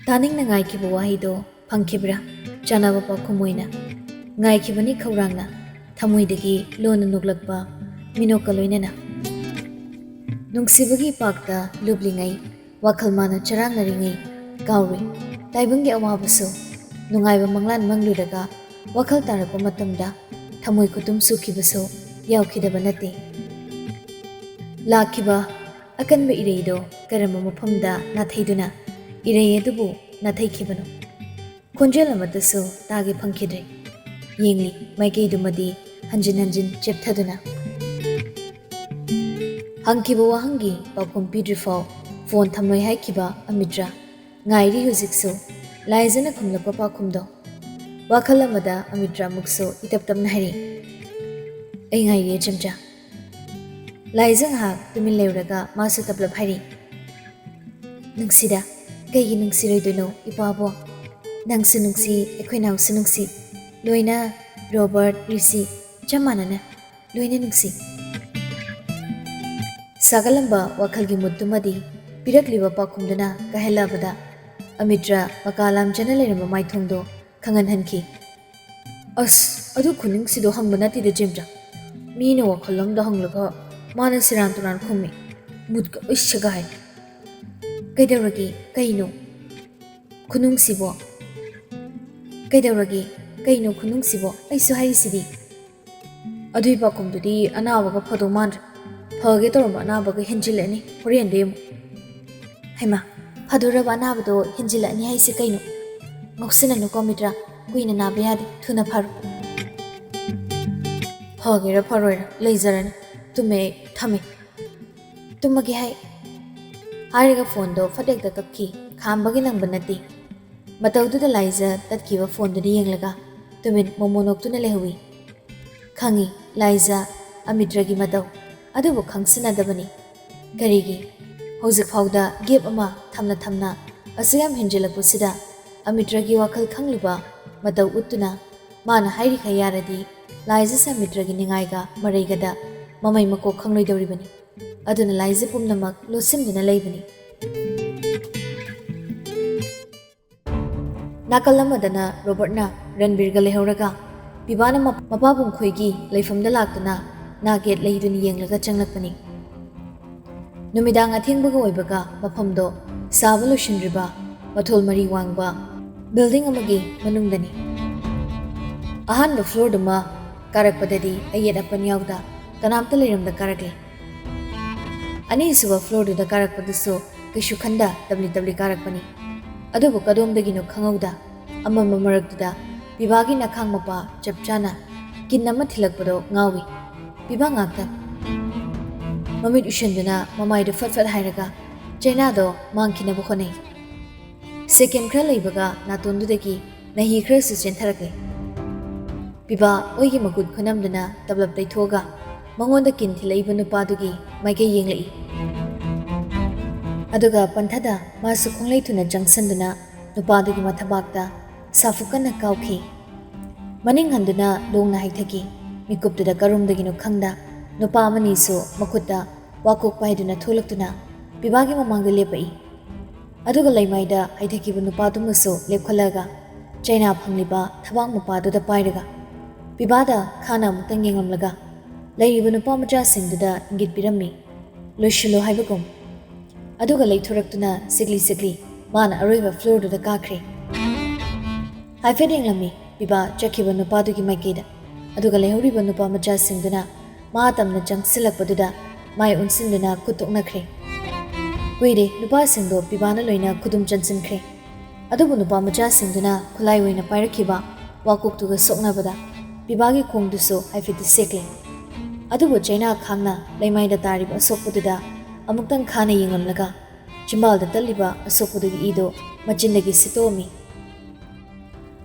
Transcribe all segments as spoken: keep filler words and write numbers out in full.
ꯇꯥꯅꯤꯡꯅ ꯉꯥꯏꯈꯤꯕ ꯋꯥꯍꯩꯗꯣ ꯐꯪꯈꯤꯕ꯭ꯔꯥ? ꯆꯥꯅꯕ ꯄꯥꯎꯈꯨꯝ ꯑꯣꯏꯅ ꯉꯥꯏꯈꯤꯕꯅꯤ ꯈꯧꯔꯥꯡꯅ, ꯊꯃꯣꯏꯗꯒꯤ ꯂꯣꯟꯅ ꯅꯣꯛꯂꯛꯄ ꯃꯤꯅꯣꯛꯀ ꯂꯣꯏꯅꯅ꯫ ꯅꯨꯡꯁꯤꯕꯒꯤ ꯄꯥꯛꯇ ꯂꯨꯞꯂꯤꯉꯩ, ꯋꯥꯈꯜ ꯃꯥꯅ ꯆꯔꯥꯡꯅꯔꯤꯉꯩ ꯀꯥꯎꯔꯨꯏ꯫ ꯇꯥꯏꯕꯪꯒꯤ ꯑꯋꯥꯕꯁꯨ ꯅꯨꯡꯉꯥꯏꯕ ꯃꯪꯂꯥꯟ ꯃꯪꯂꯨꯔꯒ ꯋꯥꯈꯜ ꯇꯥꯔꯛꯄ ꯃꯇꯝꯗ ꯊꯃꯣꯏ ꯈꯨꯇꯨꯝ ꯁꯨꯈꯤꯕꯁꯨ ꯌꯥꯎꯈꯤꯗꯕ ꯅꯠꯇꯦ꯫ ꯂꯥꯛꯈꯤꯕ ꯑꯀꯟꯕ ꯏꯔꯩꯗꯣ ꯀꯔꯝꯕ ꯃꯐꯝꯗ ꯅꯥꯊꯩꯗꯨꯅ ꯏꯔꯩ ꯑꯗꯨꯕꯨ ꯅꯥꯊꯩꯈꯤꯕꯅꯣ? ꯈꯣꯟꯖꯦꯜ ꯑꯃꯠꯇꯁꯨ ꯇꯥꯒꯦ ꯐꯪꯈꯤꯗ꯭ꯔꯦ꯫ ꯌꯦꯡꯂꯤ ꯃꯥꯏꯀꯩꯗꯨꯃꯗꯤ ꯍꯟꯖꯤꯟ ꯍꯟꯖꯤꯟ ꯆꯦꯞꯊꯗꯨꯅ꯫ ꯍꯪꯈꯤꯕ ꯋꯥꯍꯪꯒꯤ ꯄꯥꯎꯈꯨꯝ ꯄꯤꯗ꯭ꯔꯤꯐꯥꯎ ꯐꯣꯟ ꯊꯝꯂꯣꯏ ꯍꯥꯏꯈꯤꯕ ꯑꯃꯤꯇ꯭ꯔ ꯉꯥꯏꯔꯤ ꯍꯧꯖꯤꯛꯁꯨ ꯂꯥꯏꯖꯅ ꯈꯨꯝꯂꯛꯄ ꯄꯥꯎꯈꯨꯝꯗꯣ꯫ ꯋꯥꯈꯜ ꯑꯃꯗ ꯑꯃꯤꯇ꯭ꯔ ꯑꯃꯨꯛꯁꯨ ꯏꯇꯞ ꯇꯞꯅ ꯍꯥꯏꯔꯤ, "ꯑꯩ ꯉꯥꯏꯔꯤ ꯏꯆꯝꯆꯥ꯫" ꯂꯥꯏꯖ ꯉꯥꯏꯍꯥꯛ ꯇꯨꯃꯤꯟ ꯂꯩꯔꯨꯔꯒ ꯃꯥꯁꯨ ꯇꯞꯂꯞ ꯍꯥꯏꯔꯤ, "ꯅꯨꯡꯁꯤꯗ, ꯀꯩꯒꯤ ꯅꯨꯡꯁꯤꯔꯣꯏꯗꯣꯏꯅꯣ ꯏꯄꯥꯕꯣ? ꯅꯪꯁꯨ ꯅꯨꯡꯁꯤ, ꯑꯩꯈꯣꯏ ꯅꯥꯎꯁꯨ ꯅꯨꯡꯁꯤ, ꯂꯣꯏꯅ ꯔꯣꯕꯔꯠ, ꯔꯤꯁꯤ ꯆꯞ ꯃꯥꯟꯅꯅ ꯂꯣꯏꯅ ꯅꯨꯡꯁꯤ꯫" ꯁꯥꯒꯠꯂꯝꯕ ꯋꯥꯈꯜꯒꯤ ꯃꯨꯠꯇꯨꯃꯗꯤ ꯄꯤꯔꯛꯂꯤꯕ ꯄꯥꯎꯈꯨꯝꯗꯨꯅ ꯀꯥꯏꯍꯜꯂꯕꯗ ꯑꯃꯤꯇ꯭ꯔ ꯃꯀꯥ ꯂꯥꯝꯖꯅ ꯂꯩꯔꯝꯕ ꯃꯥꯏꯊꯣꯡꯗꯣ ꯈꯪꯍꯟꯍꯟꯈꯤ꯫ "ꯑꯁ, ꯑꯗꯨ ꯈꯨꯅꯤꯡꯁꯤꯗꯣ ꯍꯪꯕ ꯅꯠꯇꯦꯗ ꯆꯦꯝꯆꯥ꯫ ꯃꯤꯅ ꯋꯥꯈꯜ ꯑꯃꯗ ꯍꯪꯂꯒ ꯃꯥꯅ ꯁꯦꯔꯥꯟ ꯇꯨꯔꯥꯟ ꯈꯨꯝꯃꯤ꯫ ꯃꯨꯠꯀ ꯂꯣꯏ ꯁꯦꯒꯥꯏ꯫ ꯀꯩꯗꯧꯔꯒꯦ? ꯀꯩꯅꯣ? ꯈꯨꯅꯨꯡꯁꯤꯕꯣ? ꯀꯩꯗꯧꯔꯒꯦ? ꯀꯩꯅꯣ ꯈꯨꯅꯨꯡꯁꯤꯕꯣ? ꯑꯩꯁꯨ ꯍꯥꯏꯔꯤꯁꯤꯗꯤ꯫" "ꯑꯗꯨꯏ ꯄꯥꯎꯈꯨꯝꯗꯨꯗꯤ ꯑꯅꯥꯕꯒ ꯐꯗꯧ ꯃꯥꯟꯗ꯭ꯔꯦ꯫ ꯐꯒꯦ ꯇꯧꯔꯝꯕ ꯑꯅꯥꯕꯒ ꯍꯦꯟꯖꯤꯜꯂꯛꯑꯅꯤ ꯍꯣꯔꯦꯟꯗꯤ ꯑꯃꯨꯛ꯫" "ꯍꯩꯃꯥ, ꯐꯗꯣꯔꯕ ꯑꯅꯥꯕꯗꯣ ꯍꯦꯟꯖꯤꯜꯂꯛꯑꯅꯤ ꯍꯥꯏꯁꯦ ꯀꯩꯅꯣ? ꯉꯥꯎꯁꯤꯟꯅꯅꯨꯀꯣ ꯃꯤꯇ꯭ꯔꯥ, ꯀꯨꯏꯅ ꯅꯥꯕ ꯌꯥꯗꯦ, ꯊꯨꯅ ꯐꯔꯣ꯫" "ꯐꯒꯦꯔꯥ ꯐꯔꯣꯏꯔꯥ ꯂꯩꯖꯔꯅꯤ, ꯇꯨꯝꯃꯦ ꯑꯩ, ꯊꯝꯃꯦ꯫" "ꯇꯨꯝꯃꯒꯦ ꯍꯥꯏ꯫" ꯍꯥꯏꯔꯒ ꯐꯣꯟꯗꯣ ꯐꯠ ꯍꯦꯛꯇ ꯀꯛꯈꯤ꯫ ꯈꯥꯝꯕꯒꯤ ꯅꯪꯕ ꯅꯠꯇꯦ꯫ ꯃꯇꯧꯗꯨꯗ ꯂꯥꯏꯖ ꯇꯠꯈꯤꯕ ꯐꯣꯟꯗꯨꯗ ꯌꯦꯡꯂꯒ ꯇꯨꯃꯤꯟ ꯃꯣꯃꯣ ꯅꯣꯛꯇꯨꯅ ꯂꯩꯍꯧꯏ꯫ ꯈꯪꯏ ꯂꯥꯏꯖ ꯑꯃꯤꯇ꯭ꯔꯒꯤ ꯃꯇꯧ ꯑꯗꯨꯕꯨ ꯈꯪꯁꯤꯟꯅꯗꯕꯅꯤ꯫ ꯀꯔꯤꯒꯤ? ꯍꯧꯖꯤꯛ ꯐꯥꯎꯗ ꯒꯦꯞ ꯑꯃ ꯊꯝꯅ ꯊꯝꯅ ꯑꯁꯨꯛ ꯌꯥꯝ ꯍꯦꯟꯖꯤꯜꯂꯛꯄꯁꯤꯗ ꯑꯃꯤꯇ꯭ꯔꯒꯤ ꯋꯥꯈꯜ ꯈꯪꯂꯤꯕ ꯃꯇꯧ ꯎꯠꯇꯨꯅ ꯃꯥꯅ ꯍꯥꯏꯔꯤꯈꯩ ꯌꯥꯔꯗꯤ ꯂꯥꯏꯖꯁꯦ ꯑꯃꯤꯇ꯭ꯔꯒꯤ ꯅꯤꯡꯉꯥꯏꯒ ꯃꯔꯩꯒꯗ ꯃꯃꯩ ꯃꯀꯣꯛ ꯈꯪꯂꯣꯏꯗꯧꯔꯤꯕꯅꯤ꯫ ꯑꯗꯨꯅ ꯂꯥꯏꯖ ꯄꯨꯝꯅꯃꯛ ꯂꯣꯠꯁꯤꯟꯗꯨꯅ ꯂꯩꯕꯅꯤ꯫ ꯅꯥꯀꯜ ꯑꯃꯗꯅ ꯔꯣꯕꯔꯠꯅ ꯔꯟꯕꯤꯔꯒ ꯂꯩꯍꯧꯔꯒ ꯄꯤꯕꯥꯅ ꯃ-, ꯃꯄꯥꯕꯨꯡ ꯈꯣꯏꯒꯤ ꯂꯩꯐꯝꯗ ꯂꯥꯛꯇꯨꯅ ꯅꯥꯒꯦꯠ ꯂꯩꯗꯨꯅ ꯌꯦꯡꯂꯒ ꯆꯪꯂꯛꯄꯅꯤ꯫ ꯅꯨꯃꯤꯗꯥꯡ ꯑꯊꯦꯡꯕꯒ ꯑꯣꯏꯕꯒ ꯃꯐꯝꯗꯣ ꯁꯥꯕ ꯂꯣꯏꯁꯤꯟꯗ꯭ꯔꯤꯕ ꯃꯊꯣꯜ ꯃꯔꯤ ꯋꯥꯡꯕ building ꯑꯃꯒꯤ ꯃꯅꯨꯡꯗꯅꯤ꯫ ꯑꯍꯥꯟꯕ floorꯗꯨꯃ ꯀꯥꯔꯛꯄꯗꯗꯤ ꯑꯌꯦꯠ ꯑꯄꯟ ꯌꯥꯎꯗ ꯀꯅꯥꯝꯇ ꯂꯩꯔꯝꯗ ꯀꯥꯔꯛꯂꯦ꯫ ꯑꯅꯤꯁꯨꯕ floorꯗꯨꯗ ꯀꯥꯔꯛꯄꯗꯨꯁꯨ ꯀꯩꯁꯨ ꯈꯟꯗ ꯇꯞꯂꯤ ꯇꯞꯂꯤ ꯀꯥꯔꯛꯄꯅꯤ꯫ ꯑꯗꯨꯕꯨ ꯀꯗꯣꯝꯗꯒꯤꯅꯣ ꯈꯪꯍꯧꯗ ꯑꯃꯝꯕ ꯃꯔꯛꯇꯨꯗ ꯄꯤꯕꯥꯒꯤ ꯅꯈꯥꯡ ꯃꯄꯥ ꯆꯞ ꯆꯥꯅ ꯀꯤꯟ ꯑꯃ ꯊꯤꯜꯂꯛꯄꯗꯣ ꯉꯥꯎꯏ꯫ ꯄꯤꯕꯥ ꯉꯥꯛꯇꯪ ꯃꯃꯤꯠ ꯎꯏꯁꯤꯟꯗꯨꯅ ꯃꯃꯥꯏꯗꯨ ꯐꯠ ꯐꯠ ꯍꯥꯏꯔꯒ ꯆꯩꯅꯥꯗꯣ ꯃꯥꯡꯈꯤꯅꯕ ꯍꯣꯠꯅꯩ꯫ Second ꯈꯔ ꯂꯩꯕꯒ ꯅꯥꯇꯣꯟꯗꯨꯗꯒꯤ ꯅꯍꯤ ꯈꯔꯁꯨ ꯆꯦꯟꯊꯔꯛꯂꯦ꯫ ꯄꯤꯕꯥ ꯑꯣꯏꯒꯤ ꯃꯈꯨꯠ ꯈꯨꯅꯝꯗꯨꯅ ꯇꯞꯂꯞ ꯇꯩꯊꯣꯛꯑꯒ ꯃꯉꯣꯟꯗ ꯀꯤꯟ ꯊꯤꯜꯂꯛꯏꯕ ꯅꯨꯄꯥꯗꯨꯒꯤ ꯃꯥꯏꯀꯩ ꯌꯦꯡꯂꯛꯏ꯫ ꯑꯗꯨꯒ ꯄꯟꯊꯗ ꯃꯥꯁꯨ ꯈꯣꯡꯂꯩ ꯊꯨꯅ ꯆꯪꯁꯤꯟꯗꯨꯅ ꯅꯨꯄꯥꯗꯨꯒꯤ ꯃꯊꯕꯥꯛꯇ ꯁꯥꯐꯨ ꯀꯟꯅ ꯀꯥꯎꯈꯤ꯫ ꯃꯅꯤꯡ ꯍꯟꯗꯨꯅ ꯂꯣꯡꯅ ꯍꯥꯏꯊꯈꯤ꯫ ꯃꯤꯀꯨꯞꯇꯨꯗ ꯀꯔꯣꯝꯗꯒꯤꯅꯣ ꯈꯪꯗ ꯅꯨꯄꯥ ꯑꯃꯅꯤꯁꯨ ꯃꯈꯨꯠꯇ ꯋꯥꯀꯣꯛ ꯄꯥꯏꯗꯨꯅ ꯊꯣꯛꯂꯛꯇꯨꯅ ꯄꯤꯕꯥꯒꯤ ꯃꯃꯥꯡꯗ ꯂꯦꯞꯄꯛꯏ꯫ ꯑꯗꯨꯒ ꯂꯩꯃꯥꯏꯗ ꯍꯥꯏꯊꯈꯤꯕ ꯅꯨꯄꯥꯗꯨꯃꯁꯨ ꯂꯦꯞꯈꯠꯂꯒ ꯆꯩꯅꯥ ꯐꯪꯂꯤꯕ ꯊꯕꯥꯛ ꯃꯄꯥꯗꯨꯗ ꯄꯥꯏꯔꯒ ꯄꯤꯕꯥꯗ ꯈꯥꯅ ꯑꯃꯨꯛꯇꯪ ꯌꯦꯡꯂꯝꯂꯒ ꯂꯩꯔꯤꯕ ꯅꯨꯄꯥ ꯃꯆꯥꯁꯤꯡꯗꯨꯗ ꯏꯪꯒꯤꯠ ꯄꯤꯔꯝꯃꯤ, ꯂꯣꯏꯁꯤꯜꯂꯣ ꯍꯥꯏꯕꯒꯨꯝ꯫ ꯑꯗꯨꯒ ꯂꯩꯊꯣꯔꯛꯇꯨꯅ ꯁꯤꯛꯂꯤ ꯁꯤꯛꯂꯤ ꯃꯥꯅ ꯑꯔꯣꯏꯕ floorꯗꯨꯗ ꯀꯥꯈ꯭ꯔꯦ꯫ ꯍꯥꯏꯐꯦꯠ ꯌꯦꯡꯂꯝꯃꯤ ꯄꯤꯕꯥ ꯆꯠꯈꯤꯕ ꯅꯨꯄꯥꯗꯨꯒꯤ ꯃꯥꯏꯀꯩꯗ꯫ ꯑꯗꯨꯒ ꯂꯩꯍꯧꯔꯤꯕ ꯅꯨꯄꯥ ꯃꯆꯥꯁꯤꯡꯗꯨꯅ ꯃꯥ ꯇꯝꯅ ꯆꯪꯁꯤꯜꯂꯛꯄꯗꯨꯗ ꯃꯥꯏ ꯑꯣꯟꯁꯤꯟꯗꯨꯅ ꯈꯨꯠ ꯇꯣꯛꯅꯈ꯭ꯔꯦ꯫ ꯀꯨꯏꯔꯦ ꯅꯨꯄꯥꯁꯤꯡꯗꯣ ꯄꯤꯕꯥꯅ ꯂꯣꯏꯅ ꯈꯨꯗꯨꯝ ꯆꯟꯁꯤꯟꯈ꯭ꯔꯦ꯫ ꯑꯗꯨꯕꯨ ꯅꯨꯄꯥ ꯃꯆꯥꯁꯤꯡꯗꯨꯅ ꯈꯨꯠꯂꯥꯏ ꯑꯣꯏꯅ ꯄꯥꯏꯔꯛꯈꯤꯕ ꯋꯥꯀꯣꯛꯇꯨꯒ ꯁꯣꯛꯅꯕꯗ ꯄꯤꯕꯥꯒꯤ ꯈꯣꯡꯗꯨꯁꯨ ꯍꯥꯏꯐꯦꯠꯇꯤ ꯁꯦꯛꯂꯦ꯫ ꯑꯗꯨꯕꯨ ꯆꯩꯅꯥ ꯈꯥꯡꯅ ꯂꯩꯃꯥꯏꯗ ꯇꯥꯔꯤꯕ ꯑꯁꯣꯛꯄꯗꯨꯗ ꯑꯃꯨꯛꯇꯪ ꯈꯥꯅ ꯌꯦꯡꯂꯝꯂꯒ ꯆꯤꯝꯕꯥꯜꯗ ꯇꯠꯂꯤꯕ ꯑꯁꯣꯛꯄꯗꯨꯒꯤ ꯏꯗꯣ ꯃꯆꯤꯟꯗꯒꯤ ꯁꯤꯠꯇꯣꯛꯑꯝꯃꯤ꯫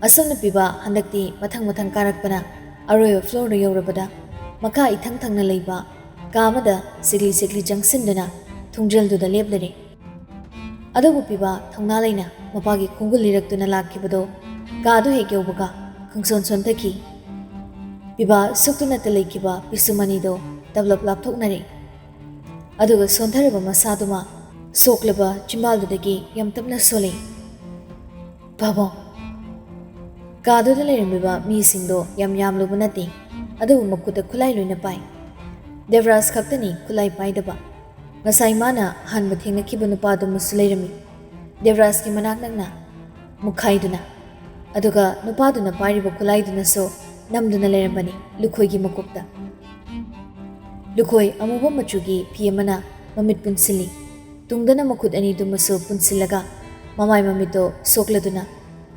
ꯑꯁꯨꯝꯅ ꯄꯤꯕ ꯍꯟꯗꯛꯇꯤ ꯃꯊꯪ ꯃꯊꯪ ꯀꯥꯔꯛꯄꯅ ꯑꯔꯣꯏꯕ floorꯗ ꯌꯧꯔꯕꯗ ꯃꯈꯥ ꯏꯊꯪ ꯊꯪꯅ ꯂꯩꯕ ꯀꯥ ꯑꯃꯗ ꯁꯤꯛꯂꯤ ꯁꯤꯛꯂꯤ ꯆꯪꯁꯤꯟꯗꯨꯅ ꯊꯣꯡꯖꯦꯜꯗꯨꯗ ꯂꯦꯞꯂꯔꯦ꯫ ꯑꯗꯨꯕꯨ ꯄꯤꯕꯥ ꯊꯧꯅꯥ ꯂꯩꯅ ꯃꯄꯥꯒꯤ ꯈꯣꯡꯒꯨꯜ ꯂꯤꯔꯛꯇꯨꯅ ꯂꯥꯛꯈꯤꯕꯗꯣ ꯀꯥꯗꯨ ꯍꯦꯛ ꯌꯧꯕꯒ ꯈꯪꯁꯣꯟ ꯁꯣꯟꯊꯈꯤ꯫ ꯄꯤꯕꯥ ꯁꯨꯛꯇꯨꯅꯇ ꯂꯩꯈꯤꯕ ꯄꯤꯁꯨꯝ ꯑꯅꯤꯗꯣ ꯇꯞꯂꯞ ꯂꯥꯞꯊꯣꯛꯅꯔꯦ꯫ ꯑꯗꯨꯒ ꯁꯣꯟꯊꯔꯕ ꯃꯁꯥꯗꯨꯃ ꯁꯣꯛꯂꯕ ꯆꯤꯝꯕꯥꯜꯗꯨꯗꯒꯤ ꯌꯥꯝ ꯇꯞꯅ ꯁꯣꯜꯂꯤ꯫ "ꯄꯥꯕꯨꯡ, ꯀꯥꯗꯨꯗ ꯂꯩꯔꯝꯃꯤꯕ ꯃꯤꯁꯤꯡꯗꯣ ꯌꯥꯝ ꯌꯥꯝꯂꯨꯕ ꯅꯠꯇꯦ, ꯑꯗꯨꯕꯨ ꯃꯈꯨꯠꯇ ꯈꯨꯠꯂꯥꯏ ꯂꯣꯏꯅ ꯄꯥꯏ꯫ ꯗꯦꯕꯔꯥꯖ ꯈꯛꯇꯅꯤ ꯈꯨꯠꯂꯥꯏ ꯄꯥꯏꯗꯕ꯫ ꯉꯁꯥꯏ ꯃꯥꯅ ꯑꯍꯥꯟꯕ ꯊꯦꯡꯅꯈꯤꯕ ꯅꯨꯄꯥꯗꯨꯃꯁꯨ ꯂꯩꯔꯝꯃꯤ, ꯗꯦꯕꯔꯥꯖꯀꯤ ꯃꯅꯥꯛ ꯅꯛꯅ ꯃꯨꯛꯈꯥꯏꯗꯨꯅ꯫ ꯑꯗꯨꯒ ꯅꯨꯄꯥꯗꯨꯅ ꯄꯥꯏꯔꯤꯕ ꯈꯨꯠꯂꯥꯏꯗꯨꯅꯁꯨ ꯅꯝꯗꯨꯅ ꯂꯩꯔꯝꯕꯅꯤ ꯂꯨꯈꯣꯏꯒꯤ ꯃꯀꯣꯛꯇ꯫ ꯂꯨꯈꯣꯏ ꯑꯃꯨꯕ ꯃꯆꯨꯒꯤ ꯐꯤ ꯑꯃꯅ ꯃꯃꯤꯠ ꯄꯨꯟꯁꯤꯜꯂꯤ꯫ ꯇꯨꯡꯗꯅ ꯃꯈꯨꯠ ꯑꯅꯤꯗꯨꯃꯁꯨ ꯄꯨꯟꯁꯤꯜꯂꯒ ꯃꯃꯥꯏ ꯃꯃꯤꯠꯇꯣ ꯁꯣꯛꯂꯗꯨꯅ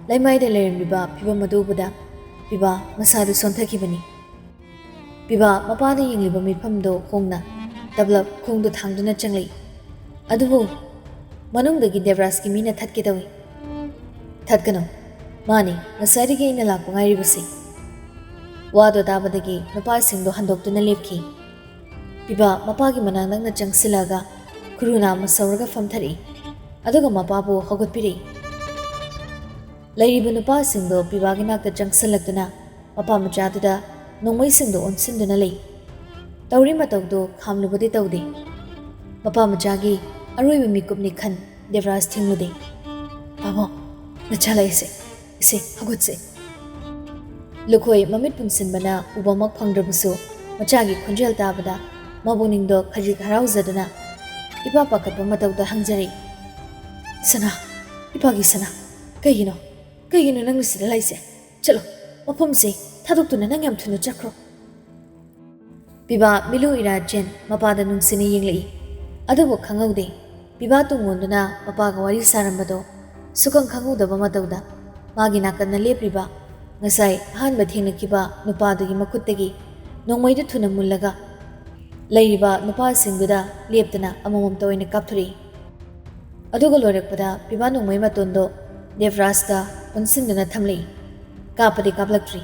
ꯂꯩꯃꯥꯏꯗ ꯂꯩꯔꯝꯂꯤꯕ ꯐꯤꯕꯝ ꯑꯗꯨ ꯎꯕꯗ ꯄꯤꯕꯥ ꯃꯁꯥꯗꯨ ꯁꯣꯟꯊꯈꯤꯕꯅꯤ꯫ ꯄꯤꯕꯥ ꯃꯄꯥꯗ ꯌꯦꯡꯂꯤꯕ ꯃꯤꯠꯐꯝꯗꯣ ꯍꯣꯡꯅ ꯇꯞꯂꯞ ꯈꯣꯡꯗꯣ ꯊꯥꯡꯗꯨꯅ ꯆꯪꯂꯛꯏ꯫ "ꯑꯗꯨꯕꯨ ꯃꯅꯨꯡꯗꯒꯤ ꯗꯦꯕꯔꯥꯖꯀꯤ ꯃꯤꯅ ꯊꯠꯀꯦ ꯇꯧꯏ꯫" "ꯊꯠꯀꯅꯨ, ꯃꯥꯅꯤ ꯉꯁꯥꯏꯗꯒꯤ ꯑꯩꯅ ꯂꯥꯛꯄ ꯉꯥꯏꯔꯤꯕꯁꯤ꯫" ꯋꯥꯗꯣ ꯇꯥꯕꯗꯒꯤ ꯅꯨꯄꯥꯁꯤꯡꯗꯣ ꯍꯟꯗꯣꯛꯇꯨꯅ ꯂꯦꯞꯈꯤ꯫ ꯄꯤꯕꯥ ꯃꯄꯥꯒꯤ ꯃꯅꯥꯛ ꯅꯛꯅ ꯆꯪꯁꯤꯜꯂꯒ ꯈꯨꯔꯨ ꯅꯥꯝꯃ ꯁꯧꯔꯒ ꯐꯝꯊꯔꯛꯏ, ꯑꯗꯨꯒ ꯃꯄꯥꯕꯨ ꯍꯧꯒꯠꯄꯤꯔꯛꯏ꯫ ꯂꯩꯔꯤꯕ ꯅꯨꯄꯥꯁꯤꯡꯗꯣ ꯄꯤꯕꯥꯒꯤ ꯅꯥꯛꯇ ꯆꯪꯁꯤꯜꯂꯛꯇꯨꯅ ꯃꯄꯥ ꯃꯆꯥꯗꯨꯗ ꯅꯣꯡꯃꯩꯁꯤꯡꯗꯣ ꯑꯣꯟꯁꯤꯟꯗꯨꯅ ꯂꯩ꯫ ꯇꯧꯔꯤ ꯃꯇꯧꯗꯣ ꯈꯥꯝꯂꯨꯕꯗꯤ ꯇꯧꯗꯦ꯫ ꯃꯄꯥ ꯃꯆꯥꯒꯤ ꯑꯔꯣꯏꯕ ꯃꯤꯀꯨꯞꯅꯤ ꯈꯟ ꯗꯦꯕꯔꯥꯖ ꯊꯤꯡꯂꯨꯗꯦ꯫ "ꯄꯥꯕꯨꯡ, ꯅꯆꯥ ꯂꯥꯛꯏꯁꯦ꯫ ꯏꯁꯦ, ꯍꯧꯒꯠꯁꯦ꯫" ꯂꯨꯈꯣꯏ ꯃꯃꯤꯠ ꯄꯨꯟꯁꯤꯟꯕꯅ ꯎꯕꯃꯛ ꯐꯪꯗ꯭ꯔꯕꯁꯨ ꯃꯆꯥꯒꯤ ꯈꯣꯟꯖꯦꯜ ꯇꯥꯕꯗ ꯃꯕꯨꯛꯅꯤꯡꯗꯣ ꯈꯖꯤꯛ ꯍꯔꯥꯎꯖꯗꯨꯅ ꯏꯄꯥ ꯄꯥꯈꯠꯄ ꯃꯇꯧꯗ ꯍꯪꯖꯔꯛꯏ, "ꯁꯅꯥ, ꯏꯄꯥꯒꯤ ꯁꯅꯥ, ꯀꯩꯒꯤꯅꯣ? ꯀꯩꯒꯤꯅꯣ ꯅꯪꯅ ꯁꯤꯗ ꯂꯥꯛꯏꯁꯦ? ꯆꯠꯂꯣ, ꯃꯐꯝꯁꯦ ꯊꯥꯗꯣꯛꯇꯨꯅ ꯅꯪ ꯌꯥꯝ ꯊꯨꯅ ꯆꯠꯈ꯭ꯔꯣ꯫" ꯄꯤꯕꯥ ꯃꯤꯂꯨ ꯏꯔꯥ ꯆꯦꯟ ꯃꯄꯥꯗ ꯅꯨꯡꯁꯤꯅ ꯌꯦꯡꯂꯛꯏ꯫ ꯑꯗꯨꯕꯨ ꯈꯪꯍꯧꯗꯦ, ꯄꯤꯕꯥ ꯇꯨꯡ ꯑꯣꯟꯗꯨꯅ ꯃꯄꯥꯒ ꯋꯥꯔꯤ ꯁꯥꯔꯝꯕꯗꯣ ꯁꯨꯈꯪ ꯈꯪꯍꯧꯗꯕ ꯃꯇꯧꯗ ꯃꯥꯒꯤ ꯅꯥꯀꯟꯗ ꯂꯦꯞꯂꯤꯕ ꯉꯁꯥꯏ ꯑꯍꯥꯟꯕ ꯊꯦꯡꯅꯈꯤꯕ ꯅꯨꯄꯥꯗꯨꯒꯤ ꯃꯈꯨꯠꯇꯒꯤ ꯅꯣꯡꯃꯩꯗꯨ ꯊꯨꯅ ꯃꯨꯜꯂꯒ ꯂꯩꯔꯤꯕ ꯅꯨꯄꯥꯁꯤꯡꯗꯨꯗ ꯂꯦꯞꯇꯅ ꯑꯃꯃꯝꯇ ꯑꯣꯏꯅ ꯀꯥꯞꯊꯣꯔꯛꯏ꯫ ꯑꯗꯨꯒ ꯂꯣꯏꯔꯛꯄꯗ ꯄꯤꯕꯥ ꯅꯣꯡꯃꯩ ꯃꯇꯣꯟꯗꯣ ꯗꯦꯕꯔꯥꯖꯇ ꯑꯣꯟꯁꯤꯟꯗꯨꯅ ꯊꯝꯂꯛꯏ꯫ ꯀꯥꯞꯄꯗꯤ ꯀꯥꯞꯂꯛꯇ꯭ꯔꯤ꯫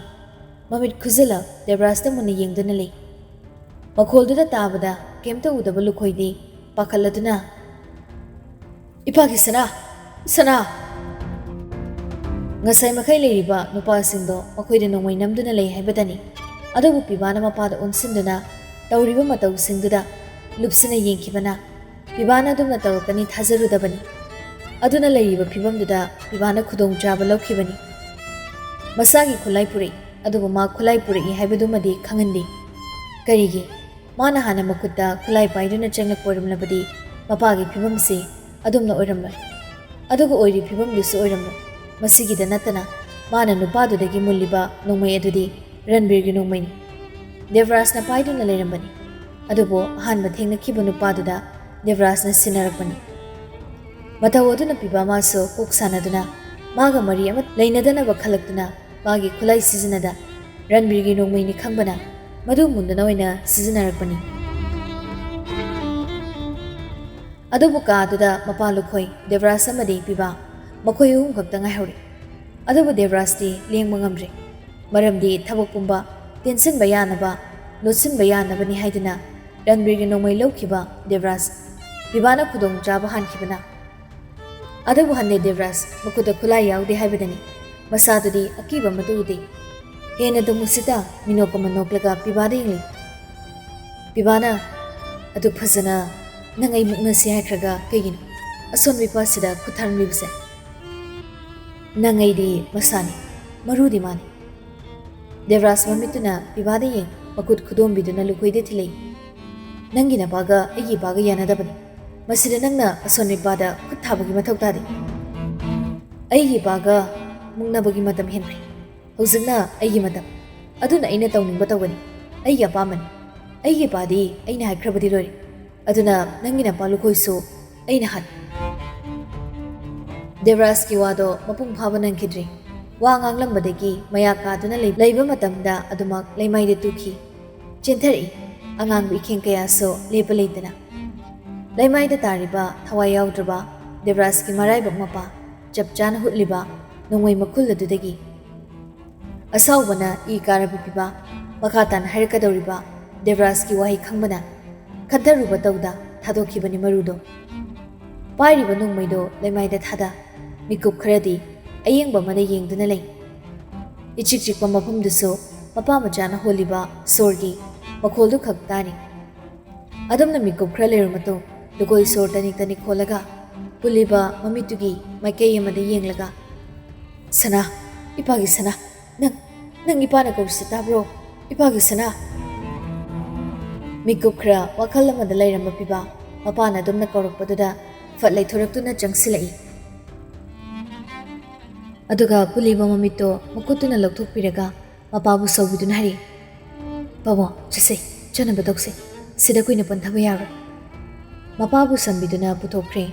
ꯃꯃꯤꯠ ꯈꯨꯖꯤꯜꯂ ꯗꯦꯕꯔꯥꯖꯇ ꯃꯨꯟꯅ ꯌꯦꯡꯗꯨꯅ ꯂꯩ꯫ ꯃꯈꯣꯜꯗꯨꯗ ꯇꯥꯕꯗ ꯀꯩꯝꯇ ꯎꯗꯕ ꯂꯨꯈꯣꯏꯗꯤ ꯄꯥꯈꯠꯂꯗꯨꯅ, "ꯏꯄꯥꯒꯤ ꯁꯅꯥ! ꯁꯅꯥ!" ꯉꯁꯥꯏ ꯃꯈꯩ ꯂꯩꯔꯤꯕ ꯅꯨꯄꯥꯁꯤꯡꯗꯣ ꯃꯈꯣꯏꯗ ꯅꯣꯡꯃꯩ ꯅꯝꯗꯨꯅ ꯂꯩ ꯍꯥꯏꯕꯗꯅꯤ꯫ ꯑꯗꯨꯕꯨ ꯄꯤꯕꯥꯅ ꯃꯄꯥꯗ ꯑꯣꯟꯁꯤꯟꯗꯨꯅ ꯇꯧꯔꯤꯕ ꯃꯇꯧꯁꯤꯡꯗꯨꯗ ꯂꯨꯞꯁꯤꯟꯅ ꯌꯦꯡꯈꯤꯕꯅ ꯄꯤꯕꯥꯅ ꯑꯗꯨꯝꯅ ꯇꯧꯔꯛꯀꯅꯤ ꯊꯥꯖꯔꯨꯗꯕꯅꯤ꯫ ꯑꯗꯨꯅ ꯂꯩꯔꯤꯕ ꯐꯤꯕꯝꯗꯨꯗ ꯄꯤꯕꯥꯅ ꯈꯨꯗꯣꯡꯆꯥꯕ ꯂꯧꯈꯤꯕꯅꯤ꯫ ꯃꯁꯥꯒꯤ ꯈꯨꯠꯂꯥꯏ ꯄꯨꯔꯛꯏ, ꯑꯗꯨꯕꯨ ꯃꯥ ꯈꯨꯠꯂꯥꯏ ꯄꯨꯔꯛꯏ ꯍꯥꯏꯕꯗꯨꯃꯗꯤ ꯈꯪꯍꯟꯗꯦ꯫ ꯀꯔꯤꯒꯤ? ꯃꯥꯅ ꯍꯥꯟꯅ ꯃꯈꯨꯠꯇ ꯈꯨꯠꯂꯥꯏ ꯄꯥꯏꯗꯨꯅ ꯆꯪꯂꯛꯄ ꯑꯣꯏꯔꯝꯂꯕꯗꯤ ꯃꯄꯥꯒꯤ ꯐꯤꯕꯝꯁꯤ ꯑꯗꯨꯝꯅ ꯑꯣꯏꯔꯝꯂꯣꯏ꯫ ꯑꯗꯨꯒ ꯑꯣꯏꯔꯤ ꯐꯤꯕꯝꯗꯨꯁꯨ ꯑꯣꯏꯔꯝꯂꯣꯏ꯫ ꯃꯁꯤꯒꯤꯗ ꯅꯠꯇꯅ ꯃꯥꯅ ꯅꯨꯄꯥꯗꯨꯗꯒꯤ ꯃꯨꯜꯂꯤꯕ ꯅꯣꯡꯃꯩ ꯑꯗꯨꯗꯤ ꯔꯟꯕꯤꯔꯒꯤ ꯅꯣꯡꯃꯩꯅꯤ꯫ ꯗꯦꯕꯔꯥꯖꯅ ꯄꯥꯏꯗꯨꯅ ꯂꯩꯔꯝꯕꯅꯤ꯫ ꯑꯗꯨꯕꯨ ꯑꯍꯥꯟꯕ ꯊꯦꯡꯅꯈꯤꯕ ꯅꯨꯄꯥꯗꯨꯗ ꯗꯦꯕꯔꯥꯖꯅ ꯁꯤꯟꯅꯔꯛꯄꯅꯤ꯫ ꯃꯇꯧ ꯑꯗꯨꯅ ꯄꯤꯕꯥꯃꯥꯁꯨ ꯀꯣꯛ ꯁꯥꯟꯅꯗꯨꯅ ꯃꯥꯒ ꯃꯔꯤ ꯑꯃ ꯂꯩꯅꯗꯅꯕ ꯈꯜꯂꯛꯇꯨꯅ ꯃꯥꯒꯤ ꯈꯨꯠꯂꯥꯏ ꯁꯤꯖꯤꯟꯅꯗ ꯔꯟꯕꯤꯔꯒꯤ ꯅꯣꯡꯃꯩꯅꯤ ꯈꯪꯕꯅ ꯃꯗꯨ ꯃꯨꯟꯗꯨꯅ ꯑꯣꯏꯅ ꯁꯤꯖꯤꯟꯅꯔꯛꯄꯅꯤ꯫ ꯑꯗꯨꯕꯨ ꯀꯥ ꯑꯗꯨꯗ ꯃꯄꯥ ꯂꯨꯈꯣꯏ, ꯗꯦꯕꯔꯥꯖ ꯑꯃꯗꯤ ꯄꯤꯕꯥ ꯃꯈꯣꯏ ꯑꯍꯨꯝ ꯈꯛꯇ ꯉꯥꯏꯍꯧꯔꯦ꯫ ꯑꯗꯨꯕꯨ ꯗꯦꯕꯔꯥꯖꯇꯤ ꯂꯦꯡꯕ ꯉꯝꯗ꯭ꯔꯦ꯫ ꯃꯔꯝꯗꯤ ꯊꯕꯛ ꯄꯨꯝꯕ ꯇꯦꯟꯁꯤꯟꯕ ꯌꯥꯅꯕ, ꯂꯣꯠꯁꯤꯟꯕ ꯌꯥꯅꯕꯅꯤ ꯍꯥꯏꯗꯨꯅ ꯔꯟꯕꯤꯔꯒꯤ ꯅꯣꯡꯃꯩ ꯂꯧꯈꯤꯕ ꯗꯦꯕꯔꯥꯖ ꯄꯤꯕꯥꯅ ꯈꯨꯗꯣꯡꯆꯥꯕ ꯍꯥꯟꯈꯤꯕꯅ꯫ ꯑꯗꯨꯕꯨ ꯍꯟꯗꯦ ꯗꯦꯕꯔꯥꯖ ꯃꯈꯨꯠꯇ ꯈꯨꯠꯂꯥꯏ ꯌꯥꯎꯗꯦ ꯍꯥꯏꯕꯗꯅꯤ ꯃꯁꯥꯗꯨꯗꯤ ꯑꯀꯤꯕ ꯑꯃꯠꯇ ꯎꯗꯦ꯫ ꯍꯦꯟꯅ ꯗꯨꯃꯨꯁꯤꯇ ꯃꯤꯅꯣꯛ ꯑꯃ ꯅꯣꯛꯂꯒ ꯄꯤꯕꯥꯗ ꯌꯦꯡꯂꯤ꯫ ꯄꯤꯕꯥꯅ, "ꯑꯗꯨ ꯐꯖꯅ ꯅꯪ ꯑꯩ ꯃꯨꯛꯅꯁꯤ ꯍꯥꯏꯈ꯭ꯔꯒ ꯀꯩꯒꯤꯅꯣ ꯑꯁꯣꯟꯕ ꯏꯄꯥꯁꯤꯗ ꯈꯨꯠ ꯊꯥꯔꯝꯂꯤꯕꯁꯦ? ꯅꯪ ꯑꯩꯗꯤ ꯃꯁꯥꯅꯤ, ꯃꯔꯨꯗꯤ ꯃꯥꯅꯤ꯫" ꯗꯦꯕꯔꯥꯖ ꯃꯃꯤꯠꯇꯨꯅ ꯄꯤꯕꯥꯗ ꯌꯦꯡ, ꯃꯈꯨꯠ ꯈꯨꯗꯣꯝꯕꯤꯗꯨꯅ ꯂꯨꯈꯣꯏꯗ ꯊꯤꯜꯂꯛꯏ꯫ "ꯅꯪꯒꯤ ꯅꯄꯥꯒ ꯑꯩꯒꯤ ꯏꯄꯥꯒ ꯌꯥꯅꯗꯕꯅꯤ꯫ ꯃꯁꯤꯗ ꯅꯪꯅ ꯑꯁꯣꯟꯕ ꯏꯄꯥꯗ ꯈꯨꯠ ꯊꯥꯕꯒꯤ ꯃꯊꯧ ꯇꯥꯗꯦ꯫ ꯑꯩꯒꯤ ꯏꯄꯥꯒ ꯃꯨꯛꯅꯕꯒꯤ ꯃꯇꯝ ꯍꯦꯟꯈ꯭ꯔꯦ꯫ ꯍꯧꯖꯤꯛꯅ ꯑꯩꯒꯤ ꯃꯇꯝ꯫ ꯑꯗꯨꯅ ꯑꯩꯅ ꯇꯧꯅꯤꯡꯕ ꯇꯧꯒꯅꯤ꯫ ꯑꯩꯒꯤ ꯑꯄꯥꯝꯕꯅꯤ꯫ ꯑꯩꯒꯤ ꯏꯄꯥꯗꯤ ꯑꯩꯅ ꯍꯥꯏꯈ꯭ꯔꯕꯗꯤ ꯂꯣꯏꯔꯦ꯫ ꯑꯗꯨꯅ ꯅꯪꯒꯤ ꯅꯄꯥ ꯂꯨꯈꯣꯏꯁꯨ ꯑꯩꯅ ꯍꯥꯠ-" ꯗꯦꯕꯔꯥꯖꯀꯤ ꯋꯥꯗꯣ ꯃꯄꯨꯡ ꯐꯥꯕ ꯅꯪꯈꯤꯗ꯭ꯔꯤ꯫ ꯋꯥ ꯉꯥꯡꯂꯝꯕꯗꯒꯤ ꯃꯌꯥ ꯀꯥꯗꯨꯅ ꯂꯩ-, ꯂꯩꯕ ꯃꯇꯝꯗ ꯑꯗꯨꯃꯛ ꯂꯩꯃꯥꯏꯗ ꯇꯨꯈꯤ꯫ ꯆꯦꯟꯊꯔꯛꯏ꯫ ꯑꯉꯥꯡꯕ ꯏꯈꯦꯡ ꯀꯌꯥꯁꯨ ꯂꯦꯞꯄ ꯂꯩꯇꯅ꯫ ꯂꯩꯃꯥꯏꯗ ꯇꯥꯔꯤꯕ ꯊꯋꯥꯏ ꯌꯥꯎꯗ꯭ꯔꯕ ꯗꯦꯕꯔꯥꯖꯀꯤ ꯃꯔꯥꯏꯕꯛ ꯃꯄꯥ ꯆꯞ ꯆꯥꯅ ꯍꯨꯠꯂꯤꯕ ꯅꯣꯡꯃꯩ ꯃꯈꯨꯜ ꯑꯗꯨꯗꯒꯤ ꯑꯁꯥꯎꯕꯅ ꯏ ꯀꯥꯔꯕ ꯄꯤꯕ ꯃꯈꯥ ꯇꯥꯅ ꯍꯥꯏꯔꯛꯀꯗꯧꯔꯤꯕ ꯗꯦꯕꯔꯥꯖꯀꯤ ꯋꯥꯍꯩ ꯈꯪꯕꯅ ꯈꯟꯊꯔꯨꯕ ꯇꯧꯗ ꯊꯥꯗꯣꯛꯈꯤꯕꯅꯤ ꯃꯔꯨꯗꯣ꯫ ꯄꯥꯏꯔꯤꯕ ꯅꯣꯡꯃꯩꯗꯣ ꯂꯩꯃꯥꯏꯗ ꯊꯥꯗ ꯃꯤꯀꯨꯞ ꯈꯔꯗꯤ ꯑꯌꯦꯡꯕ ꯑꯃꯗ ꯌꯦꯡꯗꯨꯅ ꯂꯩ꯫ ꯏꯆꯤꯛ ꯆꯤꯛꯄ ꯃꯐꯝꯗꯨꯁꯨ ꯃꯄꯥ ꯃꯆꯥꯅ ꯍꯣꯜꯂꯤꯕ ꯁꯣꯔꯒꯤ ꯃꯈꯣꯜꯗꯨ ꯈꯛ ꯇꯥꯔꯤ꯫ ꯑꯗꯨꯝꯅ ꯃꯤꯀꯨꯞ ꯈꯔ ꯂꯩꯔꯕ ꯃꯇꯨꯡ ꯂꯨꯀꯣꯏ ꯁꯣꯔ ꯇꯅꯤꯛ ꯇꯅꯤꯛ ꯍꯣꯜꯂꯒ ꯄꯨꯜꯂꯤꯕ ꯃꯃꯤꯠꯇꯨꯒꯤ ꯃꯥꯏꯀꯩ ꯑꯃꯗ ꯌꯦꯡꯂꯒ, "ꯁꯅꯥ, "ꯏꯄꯥꯒꯤ ꯁꯅꯥ, ꯅꯪ, ꯅꯪ ꯏꯄꯥꯅ ꯀꯧꯔꯤꯁꯦ ꯇꯥꯕ꯭ꯔꯣ? ꯏꯄꯥꯒꯤ ꯁꯅꯥ!" ꯃꯤꯀꯨꯞ ꯈꯔ ꯋꯥꯈꯜ ꯑꯃꯗ ꯂꯩꯔꯝꯕ ꯄꯤꯕꯥ, ꯃꯄꯥꯅ ꯑꯗꯨꯝꯅ ꯀꯧꯔꯛꯄꯗꯨꯗ ꯐꯠ ꯂꯩꯊꯣꯔꯛꯇꯨꯅ ꯆꯪꯁꯤꯜꯂꯛꯏ꯫ ꯑꯗꯨꯒ ꯄꯨꯜꯂꯤꯕ ꯃꯃꯤꯠꯇꯣ ꯃꯈꯨꯠꯇꯨꯅ ꯂꯧꯊꯣꯛꯄꯤꯔꯒ ꯃꯄꯥꯕꯨ ꯁꯧꯕꯤꯗꯨꯅ ꯍꯥꯏꯔꯤ, "ꯄꯥꯕꯨꯡ, ꯆꯠꯁꯦ, ꯆꯠꯅꯕ ꯇꯧꯁꯦ꯫ ꯁꯤꯗ ꯀꯨꯏꯅ ꯄꯟꯊꯕ ꯌꯥꯔꯣꯏ꯫" ꯃꯄꯥꯕꯨ ꯁꯝꯕꯤꯗꯨꯅ ꯄꯨꯊꯣꯛꯈ꯭ꯔꯦ꯫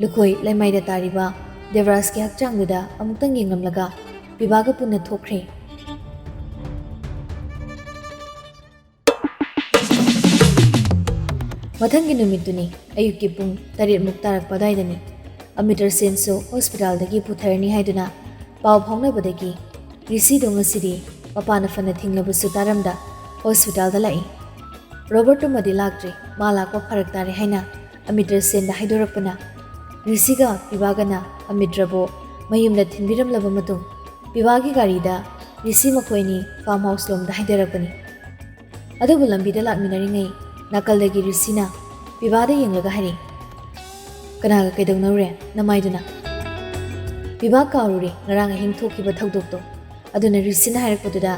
ꯂꯨꯈꯣꯏ ꯂꯩꯃꯥꯏꯗ ꯇꯥꯔꯤꯕ ꯗꯦꯕꯔꯥꯖꯀꯤ ꯍꯛꯆꯥꯡꯗꯨꯗ ꯑꯃꯨꯛꯇꯪ ꯌꯦꯡꯂꯝꯂꯒ ꯄꯤꯕꯥꯒ ꯄꯨꯟꯅ ꯊꯣꯛꯈ꯭ꯔꯦ꯫ ꯃꯊꯪꯒꯤ ꯅꯨꯃꯤꯠꯇꯨꯅꯤ꯫ ꯑꯌꯨꯛꯀꯤ ꯄꯨꯡ ꯇꯔꯦꯠꯃꯨꯛ ꯇꯥꯔꯛꯄ ꯑꯗꯨꯋꯥꯏꯗꯅꯤ꯫ ꯑꯃꯤꯇꯔ ꯁꯦꯟꯁꯨ ꯍꯣꯁꯄꯤꯇꯥꯜꯗꯒꯤ ꯄꯨꯊꯔꯅꯤ ꯍꯥꯏꯗꯨꯅ ꯄꯥꯎ ꯐꯥꯎꯅꯕꯗꯒꯤ ꯔꯤꯁꯤꯗꯣ ꯉꯁꯤꯗꯤ ꯃꯄꯥꯅ ꯐꯅ ꯊꯤꯡꯂꯕꯁꯨ ꯇꯥꯔꯝꯗ ꯍꯣꯁꯄꯤꯇꯥꯜꯗ ꯂꯥꯛꯏ꯫ ꯔꯣꯕꯔꯠꯇꯨꯃꯗꯤ ꯂꯥꯛꯇ꯭ꯔꯤ, ꯃꯥ ꯂꯥꯛꯄ ꯐꯔꯛ ꯇꯥꯔꯦ ꯍꯥꯏꯅ ꯑꯃꯤꯇꯔ ꯁꯦꯟꯗ ꯍꯥꯏꯗꯣꯔꯛꯄꯅ ꯔꯤꯁꯤꯒ ꯄꯤꯕꯥꯒꯅ ꯑꯃꯤꯇ꯭ꯔꯕꯨ ꯃꯌꯨꯝꯗ ꯊꯤꯟꯕꯤꯔꯝꯂꯕ ꯃꯇꯨꯡ ꯄꯤꯕꯥꯒꯤ ꯒꯥꯔꯤꯗ ꯔꯤꯁꯤ ꯃꯈꯣꯏꯅꯤ ꯐꯥꯔꯝ ꯍꯥꯎꯁ ꯂꯣꯝꯗ ꯍꯥꯏꯗꯔꯛꯄꯅꯤ꯫ ꯑꯗꯨꯕꯨ ꯂꯝꯕꯤꯗ ꯂꯥꯛꯃꯤꯟꯅꯔꯤꯉꯩ ꯅꯥꯀꯜꯗꯒꯤ ꯔꯤꯁꯤꯅ ꯄꯤꯕꯥꯗ ꯌꯦꯡꯂꯒ ꯍꯥꯏꯔꯤ, "ꯀꯅꯥꯒ ꯀꯩꯗꯧꯅꯔꯨꯔꯦ ꯅꯃꯥꯏꯗꯨꯅ?" ꯄꯤꯕꯥ ꯀꯥꯎꯔꯨꯔꯦ ꯉꯔꯥꯡ ꯑꯍꯤꯡ ꯊꯣꯛꯈꯤꯕ ꯊꯧꯗꯣꯛꯇꯣ꯫ ꯑꯗꯨꯅ ꯔꯤꯁꯤꯅ ꯍꯥꯏꯔꯛꯄꯗꯨꯗ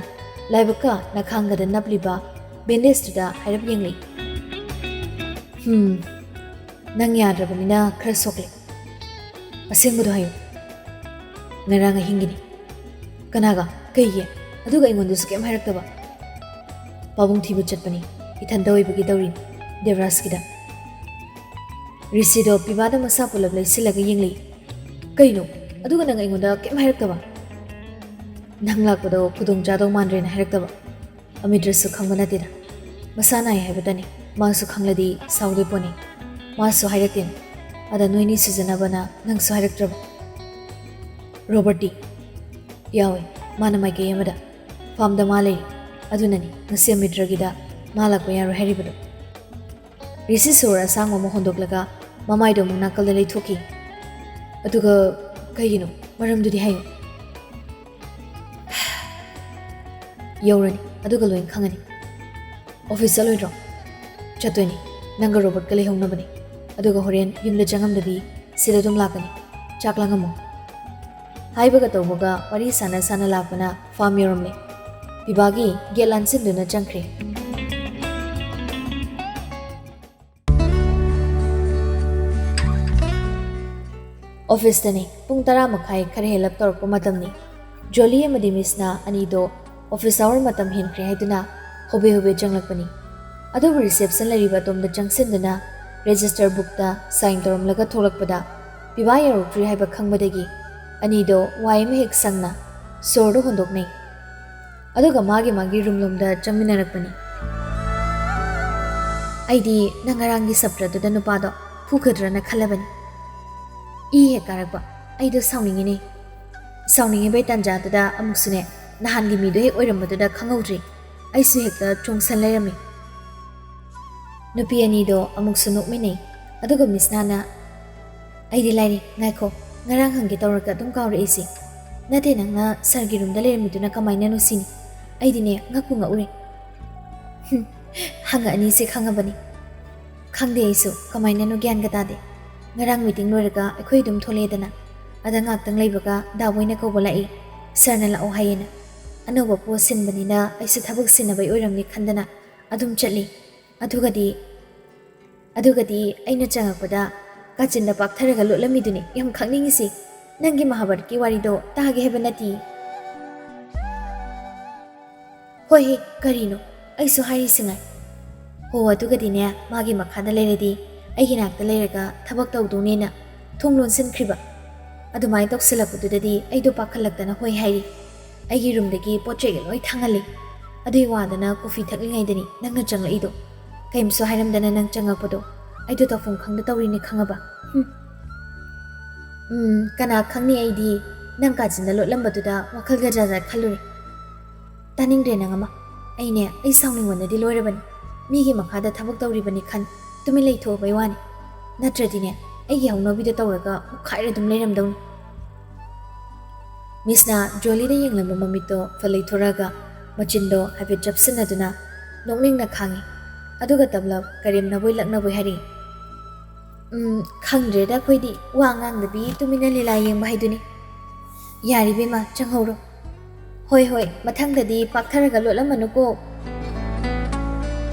ꯂꯥꯏꯕꯛꯀ ꯅꯈꯥꯡꯒꯗ ꯅꯞꯂꯤꯕ ꯕꯦꯟꯗꯦꯖꯇꯨꯗ ꯍꯥꯏꯔꯞ ꯌꯦꯡꯂꯛꯏ꯫ "ꯍꯝ, ꯅꯪ ꯌꯥꯗ꯭ꯔꯕꯅꯤꯅ ꯈꯔ ꯁꯣꯛꯂꯦ꯫ ꯑꯁꯦꯡꯕꯗꯣ ꯍꯥꯏꯌꯨ꯫ ꯉꯔꯥꯡ ꯑꯍꯤꯡꯒꯤꯅꯤ꯫" "ꯀꯅꯥꯒ? ꯀꯩꯒꯤ? ꯑꯗꯨꯒ ꯑꯩꯉꯣꯟꯗꯁꯨ ꯀꯩꯝ ꯍꯥꯏꯔꯛꯇꯕ?" "ꯄꯥꯕꯨꯡ ꯊꯤꯕ ꯆꯠꯄꯅꯤ, ꯏꯊꯟꯇ ꯑꯣꯏꯕꯒꯤ ꯇꯧꯔꯤꯅꯤ, ꯗꯦꯕꯔꯥꯖꯀꯤꯗ꯫" ꯔꯤꯁꯤꯗꯣ ꯄꯤꯕꯥꯗ ꯃꯁꯥ ꯄꯨꯂꯞ ꯂꯩꯁꯤꯜꯂꯒ ꯌꯦꯡꯂꯛꯏ꯫ "ꯀꯩꯅꯣ? ꯑꯗꯨꯒ ꯅꯪ ꯑꯩꯉꯣꯟꯗ ꯀꯩꯝ ꯍꯥꯏꯔꯛꯇꯕ?" "ꯅꯪ ꯂꯥꯛꯄꯗꯣ ꯈꯨꯗꯣꯡ ꯆꯥꯗꯧ ꯃꯥꯟꯗ꯭ꯔꯦꯅ ꯍꯥꯏꯔꯛꯇꯕ꯫ ꯑꯃꯤꯇ꯭ꯔꯁꯨ ꯈꯪꯕ ꯅꯠꯇꯦꯗ꯫ ꯃꯁꯥ ꯅꯥꯏ ꯍꯥꯏꯕꯇꯅꯤ꯫ ꯃꯥꯁꯨ ꯈꯪꯂꯗꯤ ꯁꯥꯎꯗꯣꯏ ꯄꯣꯠꯅꯤ꯫ ꯃꯥꯁꯨ ꯍꯥꯏꯔꯛꯇꯦꯅꯦ꯫ ꯑꯗ ꯅꯣꯏꯅꯤ ꯁꯤꯖꯟꯅꯕꯅ ꯅꯪꯁꯨ ꯍꯥꯏꯔꯛꯇ꯭ꯔꯕ?" "ꯔꯣꯕꯔꯠꯇꯤ?" "ꯌꯥꯎꯏ꯫ ꯃꯥꯅ ꯃꯥꯏꯀꯩ ꯑꯃꯗ ꯐꯥꯝꯗ ꯃꯥ ꯂꯩꯔꯤ꯫ ꯑꯗꯨꯅꯅꯤ ꯉꯁꯤ ꯑꯃꯤꯇ꯭ꯔꯒꯤꯗ ꯃꯥ ꯂꯥꯛꯄ ꯌꯥꯔꯣꯏ ꯍꯥꯏꯔꯤꯕꯗꯣ꯫" ꯔꯤꯁꯤ ꯁꯣꯔ ꯑꯁꯥꯡꯕ ꯑꯃ ꯍꯣꯟꯗꯣꯛꯂꯒ ꯃꯃꯥꯏꯗꯣ ꯑꯃꯨꯛ ꯅꯥꯀꯜꯗ ꯂꯩꯊꯣꯛꯈꯤ꯫ "ꯑꯗꯨꯒ ꯀꯩꯒꯤꯅꯣ? ꯃꯔꯝꯗꯨꯗꯤ ꯍꯥꯏꯌꯨ꯫" "ꯌꯧꯔꯅꯤ, ꯑꯗꯨꯒ ꯂꯣꯏꯅ ꯈꯪꯉꯅꯤ꯫ ꯑꯣꯐꯤꯁ ꯆꯠꯂꯣꯏꯗ꯭ꯔꯣ?" "ꯆꯠꯇꯣꯏꯅꯤ꯫ ꯅꯪꯒ ꯔꯣꯕꯔꯠꯀ ꯂꯩꯍꯧꯅꯕꯅꯤ꯫ ꯑꯗꯨꯒ ꯍꯣꯔꯦꯟ ꯌꯨꯝꯗ ꯆꯪꯉꯝꯗꯕꯤ ꯁꯤꯗ ꯑꯗꯨꯝ ꯂꯥꯛꯀꯅꯤ꯫ ꯆꯥꯛ ꯂꯥꯡꯉꯝꯃꯣ꯫" ꯍꯥꯏꯕꯒ ꯇꯧꯕꯒ ꯋꯥꯔꯤ ꯁꯥꯟꯅ ꯁꯥꯟꯅ ꯂꯥꯛꯄꯅ ꯐꯥꯝ ꯌꯧꯔꯝꯂꯦ꯫ ꯄꯤꯕꯥꯒꯤ ꯒꯦꯠ ꯂꯥꯟꯁꯤꯟꯗꯨꯅ ꯆꯪꯈ꯭ꯔꯦ꯫ ꯑꯣꯐꯤꯁꯇꯅꯤ꯫ ꯄꯨꯡ ꯇꯔꯥ ꯃꯈꯥꯏ ꯈꯔ ꯍꯦꯜꯂꯞ ꯇꯧꯔꯛꯄ ꯃꯇꯝꯅꯤ꯫ ꯖꯣꯂꯤ ꯑꯃꯗꯤ ꯃꯤꯁꯅ ꯑꯅꯤꯗꯣ ꯑꯣꯐꯤꯁ ꯑꯋꯥꯔ ꯃꯇꯝ ꯍꯦꯟꯈ꯭ꯔꯦ ꯍꯥꯏꯗꯨꯅ ꯍꯣꯕꯦ ꯍꯣꯕꯦ ꯆꯪꯂꯛꯄꯅꯤ꯫ ꯑꯗꯨꯕꯨ ꯔꯤꯁꯦꯞꯁꯟ ꯂꯩꯔꯤꯕ ꯑꯗꯣꯝꯗ ꯆꯪꯁꯤꯟꯗꯨꯅ ꯔꯦꯖꯤꯁꯇꯔ ꯕꯨꯛꯇ ꯁꯥꯏꯟ ꯇꯧꯔꯝꯂꯒ ꯊꯣꯛꯂꯛꯄꯗ ꯄꯤꯕꯥ ꯌꯧꯔꯛꯇ꯭ꯔꯤ ꯍꯥꯏꯕ ꯈꯪꯕꯗꯒꯤ ꯑꯅꯤꯗꯣ ꯋꯥꯏ ꯑꯃ ꯍꯦꯛ ꯁꯪꯅ ꯁꯣꯔꯗꯨ ꯍꯣꯟꯗꯣꯛꯅꯩ꯫ ꯑꯗꯨꯒ ꯃꯥꯒꯤ ꯃꯥꯒꯤ ꯔꯨꯝ ꯂꯣꯝꯗ ꯆꯪꯃꯤꯟꯅꯔꯛꯄꯅꯤ꯫ ꯑꯩꯗꯤ ꯅꯪ ꯉꯔꯥꯡꯒꯤ ꯁꯞꯇ꯭ꯔꯗꯨꯗ ꯅꯨꯄꯥꯗꯣ ꯐꯨꯒꯗ꯭ꯔꯅ ꯈꯜꯂꯕꯅꯤ꯫ ꯏ ꯍꯦꯛ ꯀꯥꯔꯛꯄ꯫ ꯑꯩꯗꯣ ꯁꯥꯎꯅꯤꯡꯉꯤꯅꯦ꯫ ꯁꯥꯎꯅꯤꯡꯉꯤꯕꯩ ꯇꯥꯟꯖꯥꯗꯨꯗ ꯑꯃꯨꯛꯁꯨꯅꯦ, ꯅꯍꯥꯟꯒꯤ ꯃꯤꯗꯣ ꯍꯦꯛ ꯑꯣꯏꯔꯝꯕꯗꯨꯗ ꯈꯪꯍꯧꯗ꯭ꯔꯤ꯫ ꯑꯩꯁꯨ ꯍꯦꯛꯇ ꯆꯣꯡꯁꯟ ꯂꯩꯔꯝꯃꯤ꯫ ꯅꯨꯄꯤ ꯑꯅꯤꯗꯣ ꯑꯃꯨꯛꯁꯨ ꯅꯣꯛꯃꯤꯟꯅꯩ꯫ ꯑꯗꯨꯒ ꯃꯤꯁꯅꯥꯅ, "ꯑꯩꯗꯤ ꯂꯥꯏꯔꯤ, ꯉꯥꯏꯈꯣ, ꯉꯔꯥꯡ ꯍꯪꯒꯦ ꯇꯧꯔꯒ ꯑꯗꯨꯝ ꯀꯥꯎꯔꯛꯏꯁꯦ꯫ ꯅꯠꯇꯦ, ꯅꯪꯅ ꯁꯥꯔꯒꯤ ꯔꯨꯝꯗ ꯂꯩꯔꯝꯃꯤꯗꯨꯅ ꯀꯃꯥꯏꯅꯅꯣ ꯁꯤꯅꯤ꯫ ꯑꯩꯗꯤꯅꯦ, ꯉꯛꯄꯨ ꯉꯛꯎꯔꯦ꯫" ꯍꯨꯝ, ꯍꯪꯉꯛꯑꯅꯤꯁꯦ ꯈꯪꯉꯕꯅꯤ꯫ ꯈꯪꯗꯦ ꯑꯩꯁꯨ ꯀꯃꯥꯏꯅꯅꯣ, ꯒ꯭ꯌꯥꯟꯒ ꯇꯥꯗꯦ꯫ ꯉꯔꯥꯡ ꯃꯤꯇꯤꯡ ꯂꯣꯏꯔꯒ ꯑꯩꯈꯣꯏ ꯑꯗꯨꯝ ꯊꯣꯛꯂꯛꯑꯦꯗꯅ, ꯑꯗ ꯉꯥꯛꯇꯪ ꯂꯩꯕꯒ ꯗꯥꯕꯣꯏꯅ ꯀꯧꯕ ꯂꯥꯛꯏ, "ꯁꯥꯔꯅ ꯂꯥꯛꯑꯣ" ꯍꯥꯏꯌꯦꯅ꯫ ꯑꯅꯧꯕ ꯄꯣꯁ ꯁꯤꯟꯕꯅꯤꯅ ꯑꯩꯁꯨ ꯊꯕꯛ ꯁꯤꯟꯅꯕꯩ ꯑꯣꯏꯔꯝꯅꯤ ꯈꯟꯗꯅ ꯑꯗꯨꯝ ꯆꯠꯂꯤ꯫ ꯑꯗꯨꯒꯗꯤ, ꯑꯗꯨꯒꯗꯤ ꯑꯩꯅ ꯆꯪꯉꯛꯄꯗ ꯀꯥꯆꯤꯟꯗ ꯄꯥꯛꯊꯔꯒ ꯂꯣꯠꯂꯝꯃꯤꯗꯨꯅꯤ ꯌꯥꯝ ꯈꯪꯅꯤꯡꯉꯤꯁꯤ꯫ ꯅꯪꯒꯤ ꯃꯍꯥꯚꯥꯔꯠꯀꯤ ꯋꯥꯔꯤꯗꯣ ꯇꯥꯒꯦ ꯍꯥꯏꯕ ꯅꯠꯇꯤꯌꯦ꯫ ꯍꯣꯏꯍꯦ, ꯀꯔꯤꯅꯣ? ꯑꯩꯁꯨ ꯍꯥꯏꯔꯤꯁꯤ ꯉꯥꯏ꯫ ꯍꯣ, ꯑꯗꯨꯒꯗꯤꯅꯦ, ꯃꯥꯒꯤ ꯃꯈꯥꯗ ꯂꯩꯔꯗꯤ ꯑꯩꯒꯤ ꯅꯥꯛꯇ ꯂꯩꯔꯒ ꯊꯕꯛ ꯇꯧꯗꯧꯅꯦꯅ ꯊꯣꯡ ꯂꯣꯟꯁꯤꯟꯈ꯭ꯔꯤꯕ꯫ ꯑꯗꯨꯃꯥꯏꯅ ꯇꯧꯁꯤꯜꯂꯛꯄꯗꯨꯗꯗꯤ ꯑꯩꯗꯣ ꯄꯥꯈꯠꯂꯛꯇꯅ ꯍꯣꯏ ꯍꯥꯏꯔꯤ꯫ ꯑꯩꯒꯤ ꯔꯨꯝꯗꯒꯤ ꯄꯣꯠ ꯆꯩꯒ ꯂꯣꯏ ꯊꯥꯡꯍꯜꯂꯤ꯫ ꯑꯗꯨꯏ ꯋꯥꯗꯅ ꯀꯣꯐꯤ ꯊꯛꯂꯤꯉꯩꯗꯅꯤ ꯅꯪꯅ ꯆꯪꯂꯛꯏꯗꯣ꯫ ꯀꯩꯝꯁꯨ ꯍꯥꯏꯔꯝꯗꯅ ꯅꯪ ꯆꯪꯉꯛꯄꯗꯣ ꯑꯩꯗꯣ ꯇꯧꯐꯝ ꯈꯪꯗ ꯇꯧꯔꯤꯅꯤ ꯈꯪꯉꯕ? ꯍꯨꯝ꯫ ꯎꯝ, ꯀꯅꯥ ꯈꯪꯅꯤ, ꯑꯩꯗꯤ ꯅꯪ ꯀꯥꯆꯤꯟꯗ ꯂꯣꯠꯂꯝꯕꯗꯨꯗ ꯋꯥꯈꯜꯒ ꯖꯥꯠ ꯖꯥꯠ ꯈꯜꯂꯨꯔꯦ꯫ ꯇꯥꯅꯤꯡꯗ꯭ꯔꯦ ꯅꯪ ꯑꯃ꯫ ꯑꯩꯅꯦ, ꯑꯩ ꯁꯥꯎꯅꯤꯡꯃꯟꯅꯗꯤ ꯂꯣꯏꯔꯕꯅꯤ꯫ ꯃꯤꯒꯤ ꯃꯈꯥꯗ ꯊꯕꯛ ꯇꯧꯔꯤꯕꯅꯤ ꯈꯟ ꯇꯨꯃꯤꯟ ꯂꯩꯊꯣꯛꯑꯕꯩ ꯋꯥꯅꯤ꯫ ꯅꯠꯇ꯭ꯔꯗꯤꯅꯦ, ꯑꯩꯒꯤ ꯍꯧꯅꯕꯤꯗꯣ ꯇꯧꯔꯒ ꯃꯨꯛꯈꯥꯏꯔ ꯑꯗꯨꯝ ꯂꯩꯔꯝꯗꯧꯅꯤ꯫ ꯃꯤꯁꯅ ꯖꯣꯂꯤꯗ ꯌꯦꯡꯂꯝꯕ ꯃꯃꯤꯠꯇꯣ ꯐꯠ ꯂꯩꯊꯣꯔꯛꯑꯒ ꯃꯆꯤꯟꯗꯣ ꯍꯥꯏꯐꯦꯠ ꯆꯞꯁꯤꯟꯅꯗꯨꯅ ꯅꯣꯛꯅꯤꯡꯅ ꯈꯥꯡꯉꯤ꯫ ꯑꯗꯨꯒ ꯇꯞꯂꯞ ꯀꯔꯦꯝꯅꯕꯣꯏ ꯂꯛꯅꯕꯣꯏ ꯍꯥꯏꯔꯛꯏ, "ꯎꯝ, ꯈꯪꯗ꯭ꯔꯦꯗ ꯑꯩꯈꯣꯏꯗꯤ, ꯋꯥ ꯉꯥꯡꯗꯕꯤ ꯇꯨꯃꯤꯟꯅ ꯂꯤꯂꯥ ꯌꯦꯡꯕ ꯍꯥꯏꯗꯨꯅꯤ꯫ ꯌꯥꯔꯦ ꯏꯕꯦꯝꯃ, ꯆꯪꯍꯧꯔꯣ꯫ ꯍꯣꯏ ꯍꯣꯏ, ꯃꯊꯪꯗꯗꯤ ꯄꯥꯛꯊꯔꯒ ꯂꯣꯠꯂꯝꯃꯅꯨꯀꯣ꯫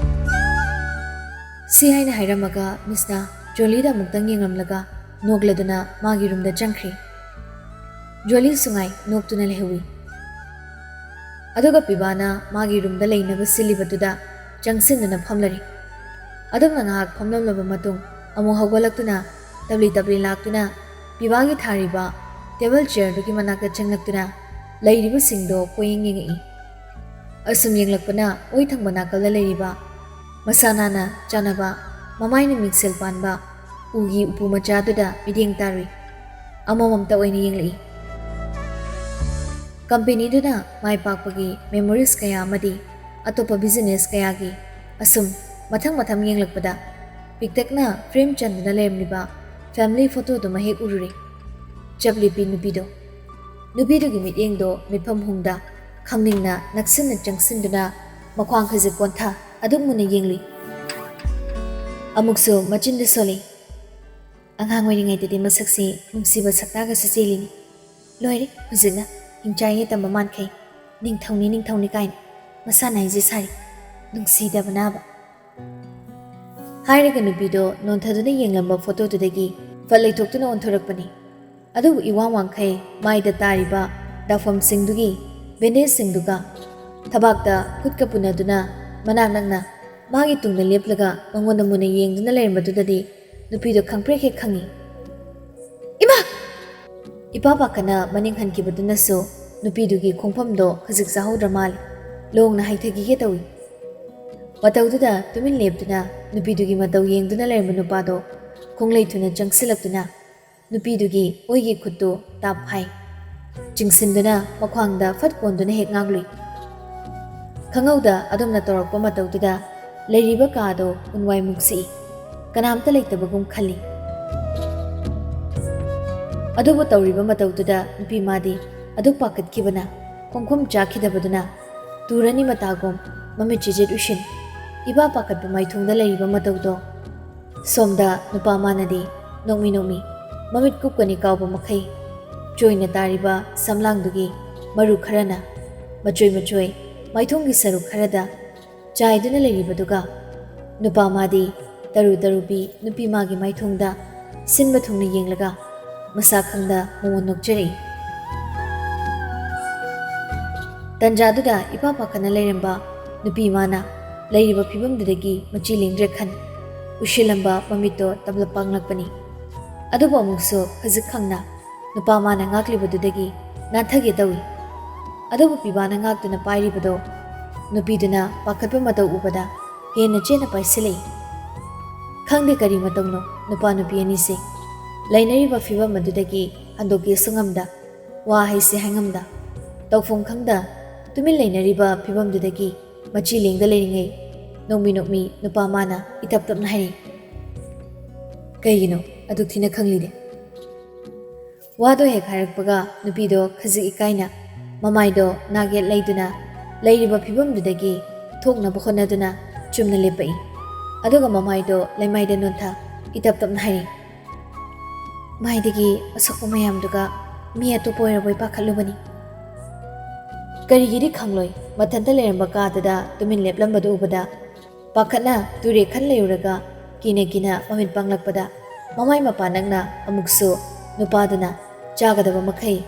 ꯁꯤ ꯍꯥꯏꯅ ꯍꯥꯏꯔꯝꯃꯒ ꯃꯤꯁꯅ ꯖꯣꯂꯤꯗ ꯑꯃꯨꯛꯇꯪ ꯌꯦꯡꯂꯝꯂꯒ ꯅꯣꯛꯂꯗꯨꯅ ꯃꯥꯒꯤ ꯔꯨꯝꯗ ꯆꯪꯈ꯭ꯔꯤ꯫ ꯖꯣꯂꯤꯁꯨ ꯉꯥꯏ ꯅꯣꯛꯇꯨꯅ ꯂꯩꯍꯧꯏ꯫ ꯑꯗꯨꯒ ꯄꯤꯕꯥꯅ ꯃꯥꯒꯤ ꯔꯨꯝꯗ ꯂꯩꯅꯕ ꯁꯤꯜꯂꯤꯕꯗꯨꯗ ꯆꯪꯁꯤꯟꯗꯨꯅ ꯐꯝꯂꯔꯤ꯫ ꯑꯗꯨꯝꯅ ꯉꯥꯏꯍꯥꯛ ꯐꯝꯂꯝꯂꯕ ꯃꯇꯨꯡ ꯑꯃꯨꯛ ꯍꯧꯒꯠꯂꯛꯇꯨꯅ ꯇꯞꯂꯤ ꯇꯞꯂꯤ ꯂꯥꯛꯇꯨꯅ ꯄꯤꯕꯥꯒꯤ ꯊꯥꯔꯤꯕ ꯇꯦꯕꯜ ꯆꯤꯌꯔꯗꯨꯒꯤ ꯃꯅꯥꯛꯇ ꯆꯪꯂꯛꯇꯨꯅ ꯂꯩꯔꯤꯕꯁꯤꯡꯗꯣ ꯀꯣꯏꯌꯦꯡ ꯌꯦꯡꯉꯛꯏ꯫ ꯑꯁꯨꯝ ꯌꯦꯡꯂꯛꯄꯅ ꯑꯣꯏ ꯊꯪꯕ ꯅꯥꯀꯜꯗ ꯂꯩꯔꯤꯕ ꯃꯁꯥ ꯅꯥꯟꯅ ꯆꯥꯟꯅꯕ, ꯃꯃꯥꯏꯅ ꯃꯤꯡꯁꯦꯜ ꯄꯥꯟꯕ ꯎꯒꯤ ꯎꯄꯨ ꯃꯆꯥꯗꯨꯗ ꯃꯤꯠꯌꯦꯡ ꯇꯥꯔꯨꯏ꯫ ꯑꯃꯃꯝꯇ ꯑꯣꯏꯅ ꯌꯦꯡꯂꯛꯏ꯫ ꯀꯝꯄꯦꯅꯤꯗꯨꯅ ꯃꯥꯏ ꯄꯥꯛꯄꯒꯤ memories ꯀꯌꯥ ꯑꯃꯗꯤ ꯑꯇꯣꯞꯄ business ꯀꯌꯥꯒꯤ ꯑꯁꯨꯝ ꯃꯊꯪ ꯃꯊꯪ ꯌꯦꯡꯂꯛꯄꯗ ꯄꯤꯛꯇꯛꯅ frame ꯆꯟꯗꯨꯅ ꯂꯩꯔꯝꯂꯤꯕ family photoꯗꯨꯃ ꯍꯦꯛ ꯎꯔꯨꯔꯦ꯫ ꯆꯞ ꯂꯦꯞꯄꯤ ꯅꯨꯄꯤꯗꯣ꯫ ꯅꯨꯄꯤꯗꯨꯒꯤ ꯃꯤꯠꯌꯦꯡꯗꯣ ꯃꯤꯠꯐꯝ ꯍꯨꯝꯗ ꯈꯪꯅꯤꯡꯅ ꯅꯛꯁꯤꯟꯅ ꯆꯪꯁꯤꯟꯗꯨꯅ ꯃꯈ꯭ꯋꯥꯡ ꯈꯖꯤꯛ ꯀꯣꯟꯊ ꯑꯗꯨꯛ ꯃꯨꯟꯅ ꯌꯦꯡꯂꯨꯏ꯫ ꯑꯃꯨꯛꯁꯨ ꯃꯆꯤꯟꯗ ꯁꯣꯜꯂꯤ꯫ "ꯑꯉꯥꯡ ꯑꯣꯏꯔꯤꯉꯩꯗꯗꯤ ꯃꯁꯛꯁꯤ ꯅꯨꯡꯁꯤꯕ ꯁꯛꯇꯥꯒꯁꯨ ꯆꯦꯜꯂꯤꯅꯤ꯫ ꯂꯣꯏꯔꯦ, ꯍꯧꯖꯤꯛꯅ ꯍꯤꯡꯆꯥꯏ ꯌꯦꯇꯝꯕ ꯃꯥꯟꯈꯩ ꯅꯤꯡꯊꯧꯅꯤ, ꯅꯤꯡꯊꯧꯅꯤ ꯀꯥꯏꯅ ꯃꯁꯥꯅ ꯍꯥꯏꯖ ꯁꯥꯔꯤ꯫ ꯅꯨꯡꯁꯤꯗꯕꯅꯕ!" ꯍꯥꯏꯔꯒ ꯅꯨꯄꯤꯗꯣ ꯅꯣꯟꯊꯗꯨꯅ ꯌꯦꯡꯂꯝꯕ photoꯗꯨꯗꯒꯤ ꯐꯠ ꯂꯩꯊꯣꯛꯇꯨꯅ ꯑꯣꯟꯊꯣꯔꯛꯄꯅꯤ꯫ ꯑꯗꯨꯕꯨ ꯏꯋꯥꯡ ꯋꯥꯡꯈꯩ ꯃꯥꯏꯗ ꯇꯥꯔꯤꯕ ꯗꯥꯐꯝꯁꯤꯡꯗꯨꯒꯤ bandageꯁꯤꯡꯗꯨꯒ ꯊꯕꯥꯛꯇ ꯈꯨꯠꯀ ꯄꯨꯅꯗꯨꯅ ꯃꯅꯥꯛ ꯅꯛꯅ ꯃꯥꯒꯤ ꯇꯨꯡꯗ ꯂꯦꯞꯂꯒ ꯃꯉꯣꯟꯗ ꯃꯨꯟꯅ ꯌꯦꯡꯗꯨꯅ ꯂꯩꯔꯝꯕꯗꯨꯗꯗꯤ ꯅꯨꯄꯤꯗꯣ ꯈꯪꯄ꯭ꯔꯦꯛ ꯍꯦꯛ ꯈꯪꯉꯤ꯫ "ꯏꯃꯥ!" ꯏꯄꯥ ꯄꯥꯈꯠꯅ ꯃꯅꯤꯡ ꯍꯟꯈꯤꯕꯗꯨꯅꯁꯨ ꯅꯨꯄꯤꯗꯨꯒꯤ ꯈꯣꯡꯐꯝꯗꯣ ꯈꯖꯤꯛ ꯆꯥꯍꯧꯗ꯭ꯔ ꯃꯥꯜꯂꯦ꯫ ꯂꯣꯡꯅ ꯍꯥꯏꯊꯈꯤꯒꯦ ꯇꯧꯏ꯫ ꯃꯇꯧꯗꯨꯗ ꯇꯨꯃꯤꯟ ꯂꯦꯞꯇꯨꯅ ꯅꯨꯄꯤꯗꯨꯒꯤ ꯃꯇꯧ ꯌꯦꯡꯗꯨꯅ ꯂꯩꯔꯝꯕ ꯅꯨꯄꯥꯗꯣ ꯈꯣꯡꯂꯩ ꯊꯨꯅ ꯆꯪꯁꯤꯜꯂꯛꯇꯨꯅ ꯅꯨꯄꯤꯗꯨꯒꯤ ꯑꯣꯏꯒꯤ ꯈꯨꯠꯇꯨ ꯇꯥꯞ ꯐꯥꯏ꯫ ꯆꯤꯡꯁꯤꯟꯗꯨꯅ ꯃꯈ꯭ꯋꯥꯡꯗ ꯐꯠ ꯀꯣꯟꯗꯨꯅ ꯍꯦꯛ ꯉꯥꯛꯂꯨꯏ꯫ ꯈꯪꯍꯧꯗ ꯑꯗꯨꯝꯅ ꯇꯧꯔꯛꯄ ꯃꯇꯧꯗꯨꯗ ꯂꯩꯔꯤꯕ ꯀꯥꯗꯣ ꯎꯟꯋꯥꯏ ꯃꯨꯛꯁꯤꯛꯏ꯫ ꯀꯅꯥꯝꯇ ꯂꯩꯇꯕꯒꯨꯝ ꯈꯜꯂꯤ꯫ ꯑꯗꯨꯕꯨ ꯇꯧꯔꯤꯕ ꯃꯇꯧꯗꯨꯗ ꯅꯨꯄꯤ ꯃꯥꯗꯤ ꯑꯗꯨꯛ ꯄꯥꯈꯠꯈꯤꯕꯅ ꯈꯣꯡꯈꯨꯝ ꯆꯥꯈꯤꯗꯕꯗꯨꯅ ꯇꯨꯔꯅꯤ ꯃꯇꯥꯒꯨꯝ ꯃꯃꯤꯠ ꯆꯤꯖꯤꯠ ꯎꯏꯁꯤꯟ, ꯏꯕꯥ ꯄꯥꯈꯠꯄ ꯃꯥꯏꯊꯣꯡꯗ ꯂꯩꯔꯤꯕ ꯃꯇꯧꯗꯣ꯫ ꯁꯣꯝꯗ ꯅꯨꯄꯥ ꯃꯥꯅꯗꯤ ꯅꯣꯛꯃꯤ ꯅꯣꯛꯃꯤ ꯃꯃꯤꯠ ꯀꯨꯞꯀꯅꯤ ꯀꯥꯎꯕ ꯃꯈꯩ ꯆꯣꯏꯅ ꯇꯥꯔꯤꯕ ꯁꯝꯂꯥꯡꯗꯨꯒꯤ ꯃꯔꯨ ꯈꯔꯅ ꯃꯆꯣꯏ ꯃꯆꯣꯏ ꯃꯥꯏꯊꯣꯡꯒꯤ ꯁꯔꯨꯛ ꯈꯔꯗ ꯆꯥꯏꯗꯨꯅ ꯂꯩꯔꯤꯕꯗꯨꯒ, ꯅꯨꯄꯥ ꯃꯥꯗꯤ ꯇꯔꯨ ꯇꯔꯨꯕꯤ ꯅꯨꯄꯤ ꯃꯥꯒꯤ ꯃꯥꯏꯊꯣꯡꯗ ꯁꯤꯟꯕ ꯊꯨꯡꯅ ꯌꯦꯡꯂꯒ ꯃꯁꯥ ꯈꯪꯗ ꯃꯉꯣꯟ ꯅꯣꯛꯆꯔꯛꯏ꯫ ꯇꯟꯖꯥꯗꯨꯗ ꯏꯄꯥ ꯄꯥꯈꯠꯅ ꯂꯩꯔꯝꯕ ꯅꯨꯄꯤ ꯃꯥꯅ ꯂꯩꯔꯤꯕ ꯐꯤꯕꯝꯗꯨꯗꯒꯤ ꯃꯆꯤ ꯂꯦꯡꯗ꯭ꯔꯦ ꯈꯟ ꯎꯁꯤꯜꯂꯝꯕ ꯃꯃꯤꯠꯇꯣ ꯇꯞꯂꯞ ꯄꯥꯡꯂꯛꯄꯅꯤ꯫ ꯑꯗꯨꯕꯨ ꯑꯃꯨꯛꯁꯨ ꯈꯖꯤꯛ ꯈꯪꯅ ꯅꯨꯄꯥ ꯃꯥꯅ ꯉꯥꯛꯂꯤꯕꯗꯨꯗꯒꯤ ꯅꯥꯟꯊꯒꯦ ꯇꯧꯏ꯫ ꯑꯗꯨꯕꯨ ꯄꯤꯕꯥꯅ ꯉꯥꯛꯇꯨꯅ ꯄꯥꯏꯔꯤꯕꯗꯣ ꯅꯨꯄꯤꯗꯨꯅ ꯄꯥꯈꯠꯄ ꯃꯇꯧ ꯎꯕꯗ ꯍꯦꯟꯅ ꯆꯦꯠꯅ ꯄꯥꯏꯁꯤꯜꯂꯛꯏ꯫ ꯈꯪꯗꯦ ꯀꯔꯤ ꯃꯇꯧꯅꯣ ꯅꯨꯄꯥ ꯅꯨꯄꯤ ꯑꯅꯤꯁꯦ꯫ ꯂꯩꯅꯔꯤꯕ ꯐꯤꯕꯝ ꯑꯗꯨꯗꯒꯤ ꯍꯟꯗꯣꯛꯀꯦꯁꯨ ꯉꯝꯗ, ꯋꯥ ꯍꯥꯏꯁꯤ ꯍꯥꯏꯉꯝꯗ, ꯇꯧꯐꯝ ꯈꯪꯗ ꯇꯨꯃꯤꯟ ꯂꯩꯅꯔꯤꯕ ꯐꯤꯕꯝꯗꯨꯗꯒꯤ ꯃꯆꯤ ꯂꯦꯡꯗ ꯂꯩꯔꯤꯉꯩ ꯅꯣꯡꯃꯤ ꯅꯣꯡꯃꯤ ꯅꯨꯄꯥ ꯃꯥꯅ ꯏꯇꯞ ꯇꯞꯅ ꯍꯥꯏꯔꯛꯏ, "ꯀꯩꯒꯤꯅꯣ ꯑꯗꯨꯛ ꯊꯤꯅ ꯈꯪꯂꯤꯗꯤ?" ꯋꯥꯗꯣ ꯍꯦꯛ ꯍꯥꯏꯔꯛꯄꯒ ꯅꯨꯄꯤꯗꯣ ꯈꯖꯤꯛ ꯏꯀꯥꯏꯅ ꯃꯃꯥꯏꯗꯣ ꯅꯥꯛ ꯌꯦꯠ ꯂꯩꯗꯨꯅ ꯂꯩꯔꯤꯕ ꯐꯤꯕꯝꯗꯨꯗꯒꯤ ꯊꯣꯛꯅꯕ ꯍꯣꯠꯅꯗꯨꯅ ꯆꯨꯝꯅ ꯂꯦꯞꯄꯛꯏ꯫ ꯑꯗꯨꯒ ꯃꯃꯥꯏꯗꯣ ꯂꯩꯃꯥꯏꯗ ꯅꯣꯟꯊ ꯏꯇꯞ ꯇꯞꯅ ꯍꯥꯏꯔꯛꯏ, "ꯃꯥꯏꯗꯒꯤ ꯑꯁꯣꯛꯄ ꯃꯌꯥꯝꯗꯨꯒ ꯃꯤ ꯑꯇꯣꯞꯄ ꯑꯣꯏꯔꯕꯣꯏ ꯄꯥꯈꯠꯂꯨꯕꯅꯤ꯫" ꯀꯔꯤꯒꯤꯗꯤ ꯈꯪꯂꯣꯏ, ꯃꯊꯟꯇ ꯂꯩꯔꯝꯕ ꯀꯥꯗꯨꯗ ꯇꯨꯃꯤꯟ ꯂꯦꯞꯂꯝꯕꯗꯨ ꯎꯕꯗ ꯄꯥꯈꯠꯅ ꯇꯨꯔꯦ ꯈꯟ ꯂꯩꯔꯨꯔꯒ ꯀꯤꯅ ꯀꯤꯅ ꯃꯃꯤꯠ ꯄꯥꯡꯂꯛꯄꯗ ꯃꯃꯥꯏ ꯃꯄꯥ ꯅꯛꯅ ꯑꯃꯨꯛꯁꯨ ꯅꯨꯄꯥꯗꯨꯅ ꯆꯥꯒꯗꯕ ꯃꯈꯩ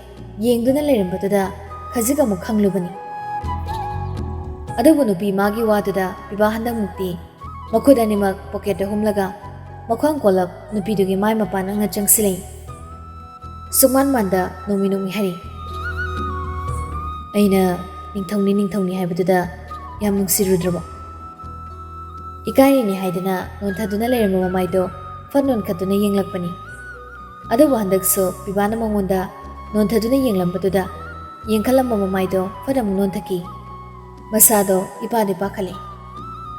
ꯌꯦꯡꯗꯨꯅ ꯂꯩꯔꯝꯕꯗꯨꯗ ꯈꯖꯤꯛ ꯑꯃꯨꯛ ꯈꯪꯂꯨꯕꯅꯤ꯫ ꯑꯗꯨꯕꯨ ꯅꯨꯄꯤ ꯃꯥꯒꯤ ꯋꯥꯗꯨꯗ ꯄꯤꯕꯥ ꯍꯟꯗꯛꯃꯨꯛꯇꯤ ꯃꯈꯨꯠ ꯑꯅꯤꯃꯛ ꯄꯣꯀꯦꯠꯇ ꯍꯨꯝꯂꯒ ꯃꯈ꯭ꯋꯥꯡ ꯀꯣꯜꯂꯞ ꯅꯨꯄꯤꯗꯨꯒꯤ ꯃꯥꯏ ꯃꯄꯥ ꯅꯛꯅ ꯆꯪꯁꯤꯜꯂꯛꯏ꯫ ꯁꯨꯛꯃꯥꯟ ꯃꯥꯟꯗ ꯅꯣꯡꯃꯤ ꯅꯣꯡꯃꯤ ꯍꯥꯏꯔꯤ, "ꯑꯩꯅ ꯅꯤꯡꯊꯧꯅꯤ ꯅꯤꯡꯊꯧꯅꯤ ꯍꯥꯏꯕꯗꯨꯗ ꯌꯥꯝ ꯅꯨꯡꯁꯤꯔꯨꯗ꯭ꯔꯕꯣ?" ꯏꯀꯥꯏꯔꯤꯅꯤ ꯍꯥꯏꯗꯅ ꯅꯣꯟꯊꯗꯨꯅ ꯂꯩꯔꯝꯕ ꯃꯃꯥꯏꯗꯣ ꯐꯠ ꯅꯣꯟꯈꯠꯇꯨꯅ ꯌꯦꯡꯂꯛꯄꯅꯤ꯫ ꯑꯗꯨꯕꯨ ꯍꯟꯗꯛꯁꯨ ꯄꯤꯕꯥꯅ ꯃꯉꯣꯟꯗ ꯅꯣꯟꯊꯗꯨꯅ ꯌꯦꯡꯂꯝꯕꯗꯨꯗ ꯌꯦꯡꯈꯠꯂꯝꯕ ꯃꯃꯥꯏꯗꯣ ꯐꯠ ꯑꯃꯨꯛ ꯅꯣꯟꯊꯈꯤ꯫ ꯃꯁꯥꯗꯣ ꯏꯄꯥꯗꯤ ꯄꯥꯈꯠꯂꯦ꯫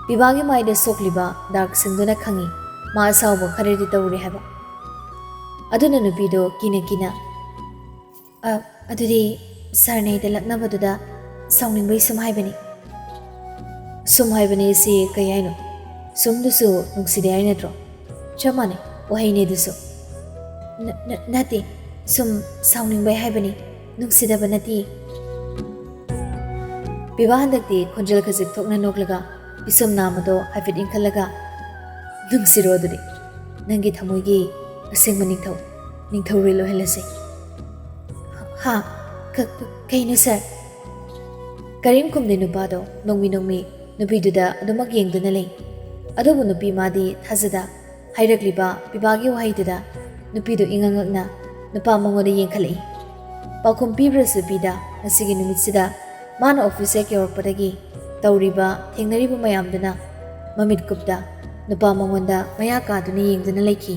ꯄꯤꯕꯥꯒꯤ ꯃꯥꯏꯗ ꯁꯣꯛꯂꯤꯕ ꯗꯥꯛꯁꯤꯡꯗꯨꯅ ꯈꯪꯏ ꯃꯥ ꯑꯁꯥꯎꯕ ꯈꯔꯗꯤ ꯇꯧꯔꯦ ꯍꯥꯏꯕ꯫ ꯑꯗꯨꯅ ꯅꯨꯄꯤꯗꯣ ꯀꯤꯅ ꯀꯤꯅ, "ꯑ, ꯑꯗꯨꯗꯤ ꯁꯥꯔꯅ ꯑꯩꯗ ꯂꯛꯅꯕꯗꯨꯗ ꯁꯥꯎꯅꯤꯡꯕꯩ ꯁꯨꯝ ꯍꯥꯏꯕꯅꯤ꯫" "ꯁꯨꯝ ꯍꯥꯏꯕꯅꯤ" ꯁꯤ ꯀꯩ ꯍꯥꯏꯅꯣ? ꯁꯨꯝꯗꯨꯁꯨ ꯅꯨꯡꯁꯤꯗꯦ ꯍꯥꯏ ꯅꯠꯇ꯭ꯔꯣ? ꯆꯞ ꯃꯥꯟꯅꯩ, ꯋꯥꯍꯩꯅꯦ ꯑꯗꯨꯁꯨ꯫ "ꯅ-, ꯅ-, ꯅꯠꯇꯦ, ꯁꯨꯝ ꯁꯥꯎꯅꯤꯡꯕꯩ ꯍꯥꯏꯕꯅꯤ, ꯅꯨꯡꯁꯤꯗꯕ ꯅꯠꯇꯦ꯫ ꯄꯤꯕꯥ ꯍꯟꯗꯛꯇꯤ ꯈꯣꯟꯖꯦꯜ ꯈꯖꯤꯛ ꯊꯣꯛꯅ ꯅꯣꯛꯂꯒ ꯄꯤꯁꯨꯝ ꯅꯥꯝꯃꯗꯣ ꯍꯥꯏꯐꯦꯠ ꯏꯟꯈꯠꯂꯒ, "ꯅꯨꯡꯁꯤꯔꯣ ꯑꯗꯨꯗꯤ, ꯅꯪꯒꯤ ꯊꯃꯣꯏꯒꯤ ꯑꯁꯦꯡꯕ ꯅꯤꯡꯊꯧ, ꯅꯤꯡꯊꯧꯔꯦꯜ ꯑꯣꯏꯍꯜꯂꯁꯦ꯫" "ꯍꯥ? ꯀ-, ꯀ-, ꯀꯩꯅꯣ ꯁꯥꯔ?" ꯀꯔꯤꯝ ꯈꯨꯝꯗꯦ ꯅꯨꯄꯥꯗꯣ, ꯅꯣꯡꯃꯤ ꯅꯣꯡꯃꯤ ꯅꯨꯄꯤꯗꯨꯗ ꯑꯗꯨꯃꯛ ꯌꯦꯡꯗꯨꯅ ꯂꯩ꯫ ꯑꯗꯨꯕꯨ ꯅꯨꯄꯤ ꯃꯥꯗꯤ ꯊꯥꯖꯗ ꯍꯥꯏꯔꯛꯂꯤꯕ ꯄꯤꯕꯥꯒꯤ ꯋꯥꯍꯩꯗꯨꯗ ꯅꯨꯄꯤꯗꯨ ꯏꯉꯛ ꯉꯛꯅ ꯅꯨꯄꯥ ꯃꯉꯣꯟꯗ ꯌꯦꯡꯈꯠꯂꯛꯏ꯫ ꯄꯥꯎꯈꯨꯝ ꯄꯤꯕ꯭ꯔꯁꯨ ꯄꯤꯗ, ꯉꯁꯤꯒꯤ ꯅꯨꯃꯤꯠꯁꯤꯗ ꯃꯥꯅ ꯑꯣꯐꯤꯁ ꯍꯦꯛ ꯌꯧꯔꯛꯄꯗꯒꯤ ꯇꯧꯔꯤꯕ, ꯊꯦꯡꯅꯔꯤꯕ ꯃꯌꯥꯝꯗꯨꯅ ꯃꯃꯤꯠ ꯀꯨꯞꯇ ꯅꯨꯄꯥ ꯃꯉꯣꯟꯗ ꯃꯌꯥ ꯀꯥꯗꯨꯅ ꯌꯦꯡꯗꯨꯅ ꯂꯩꯈꯤ꯫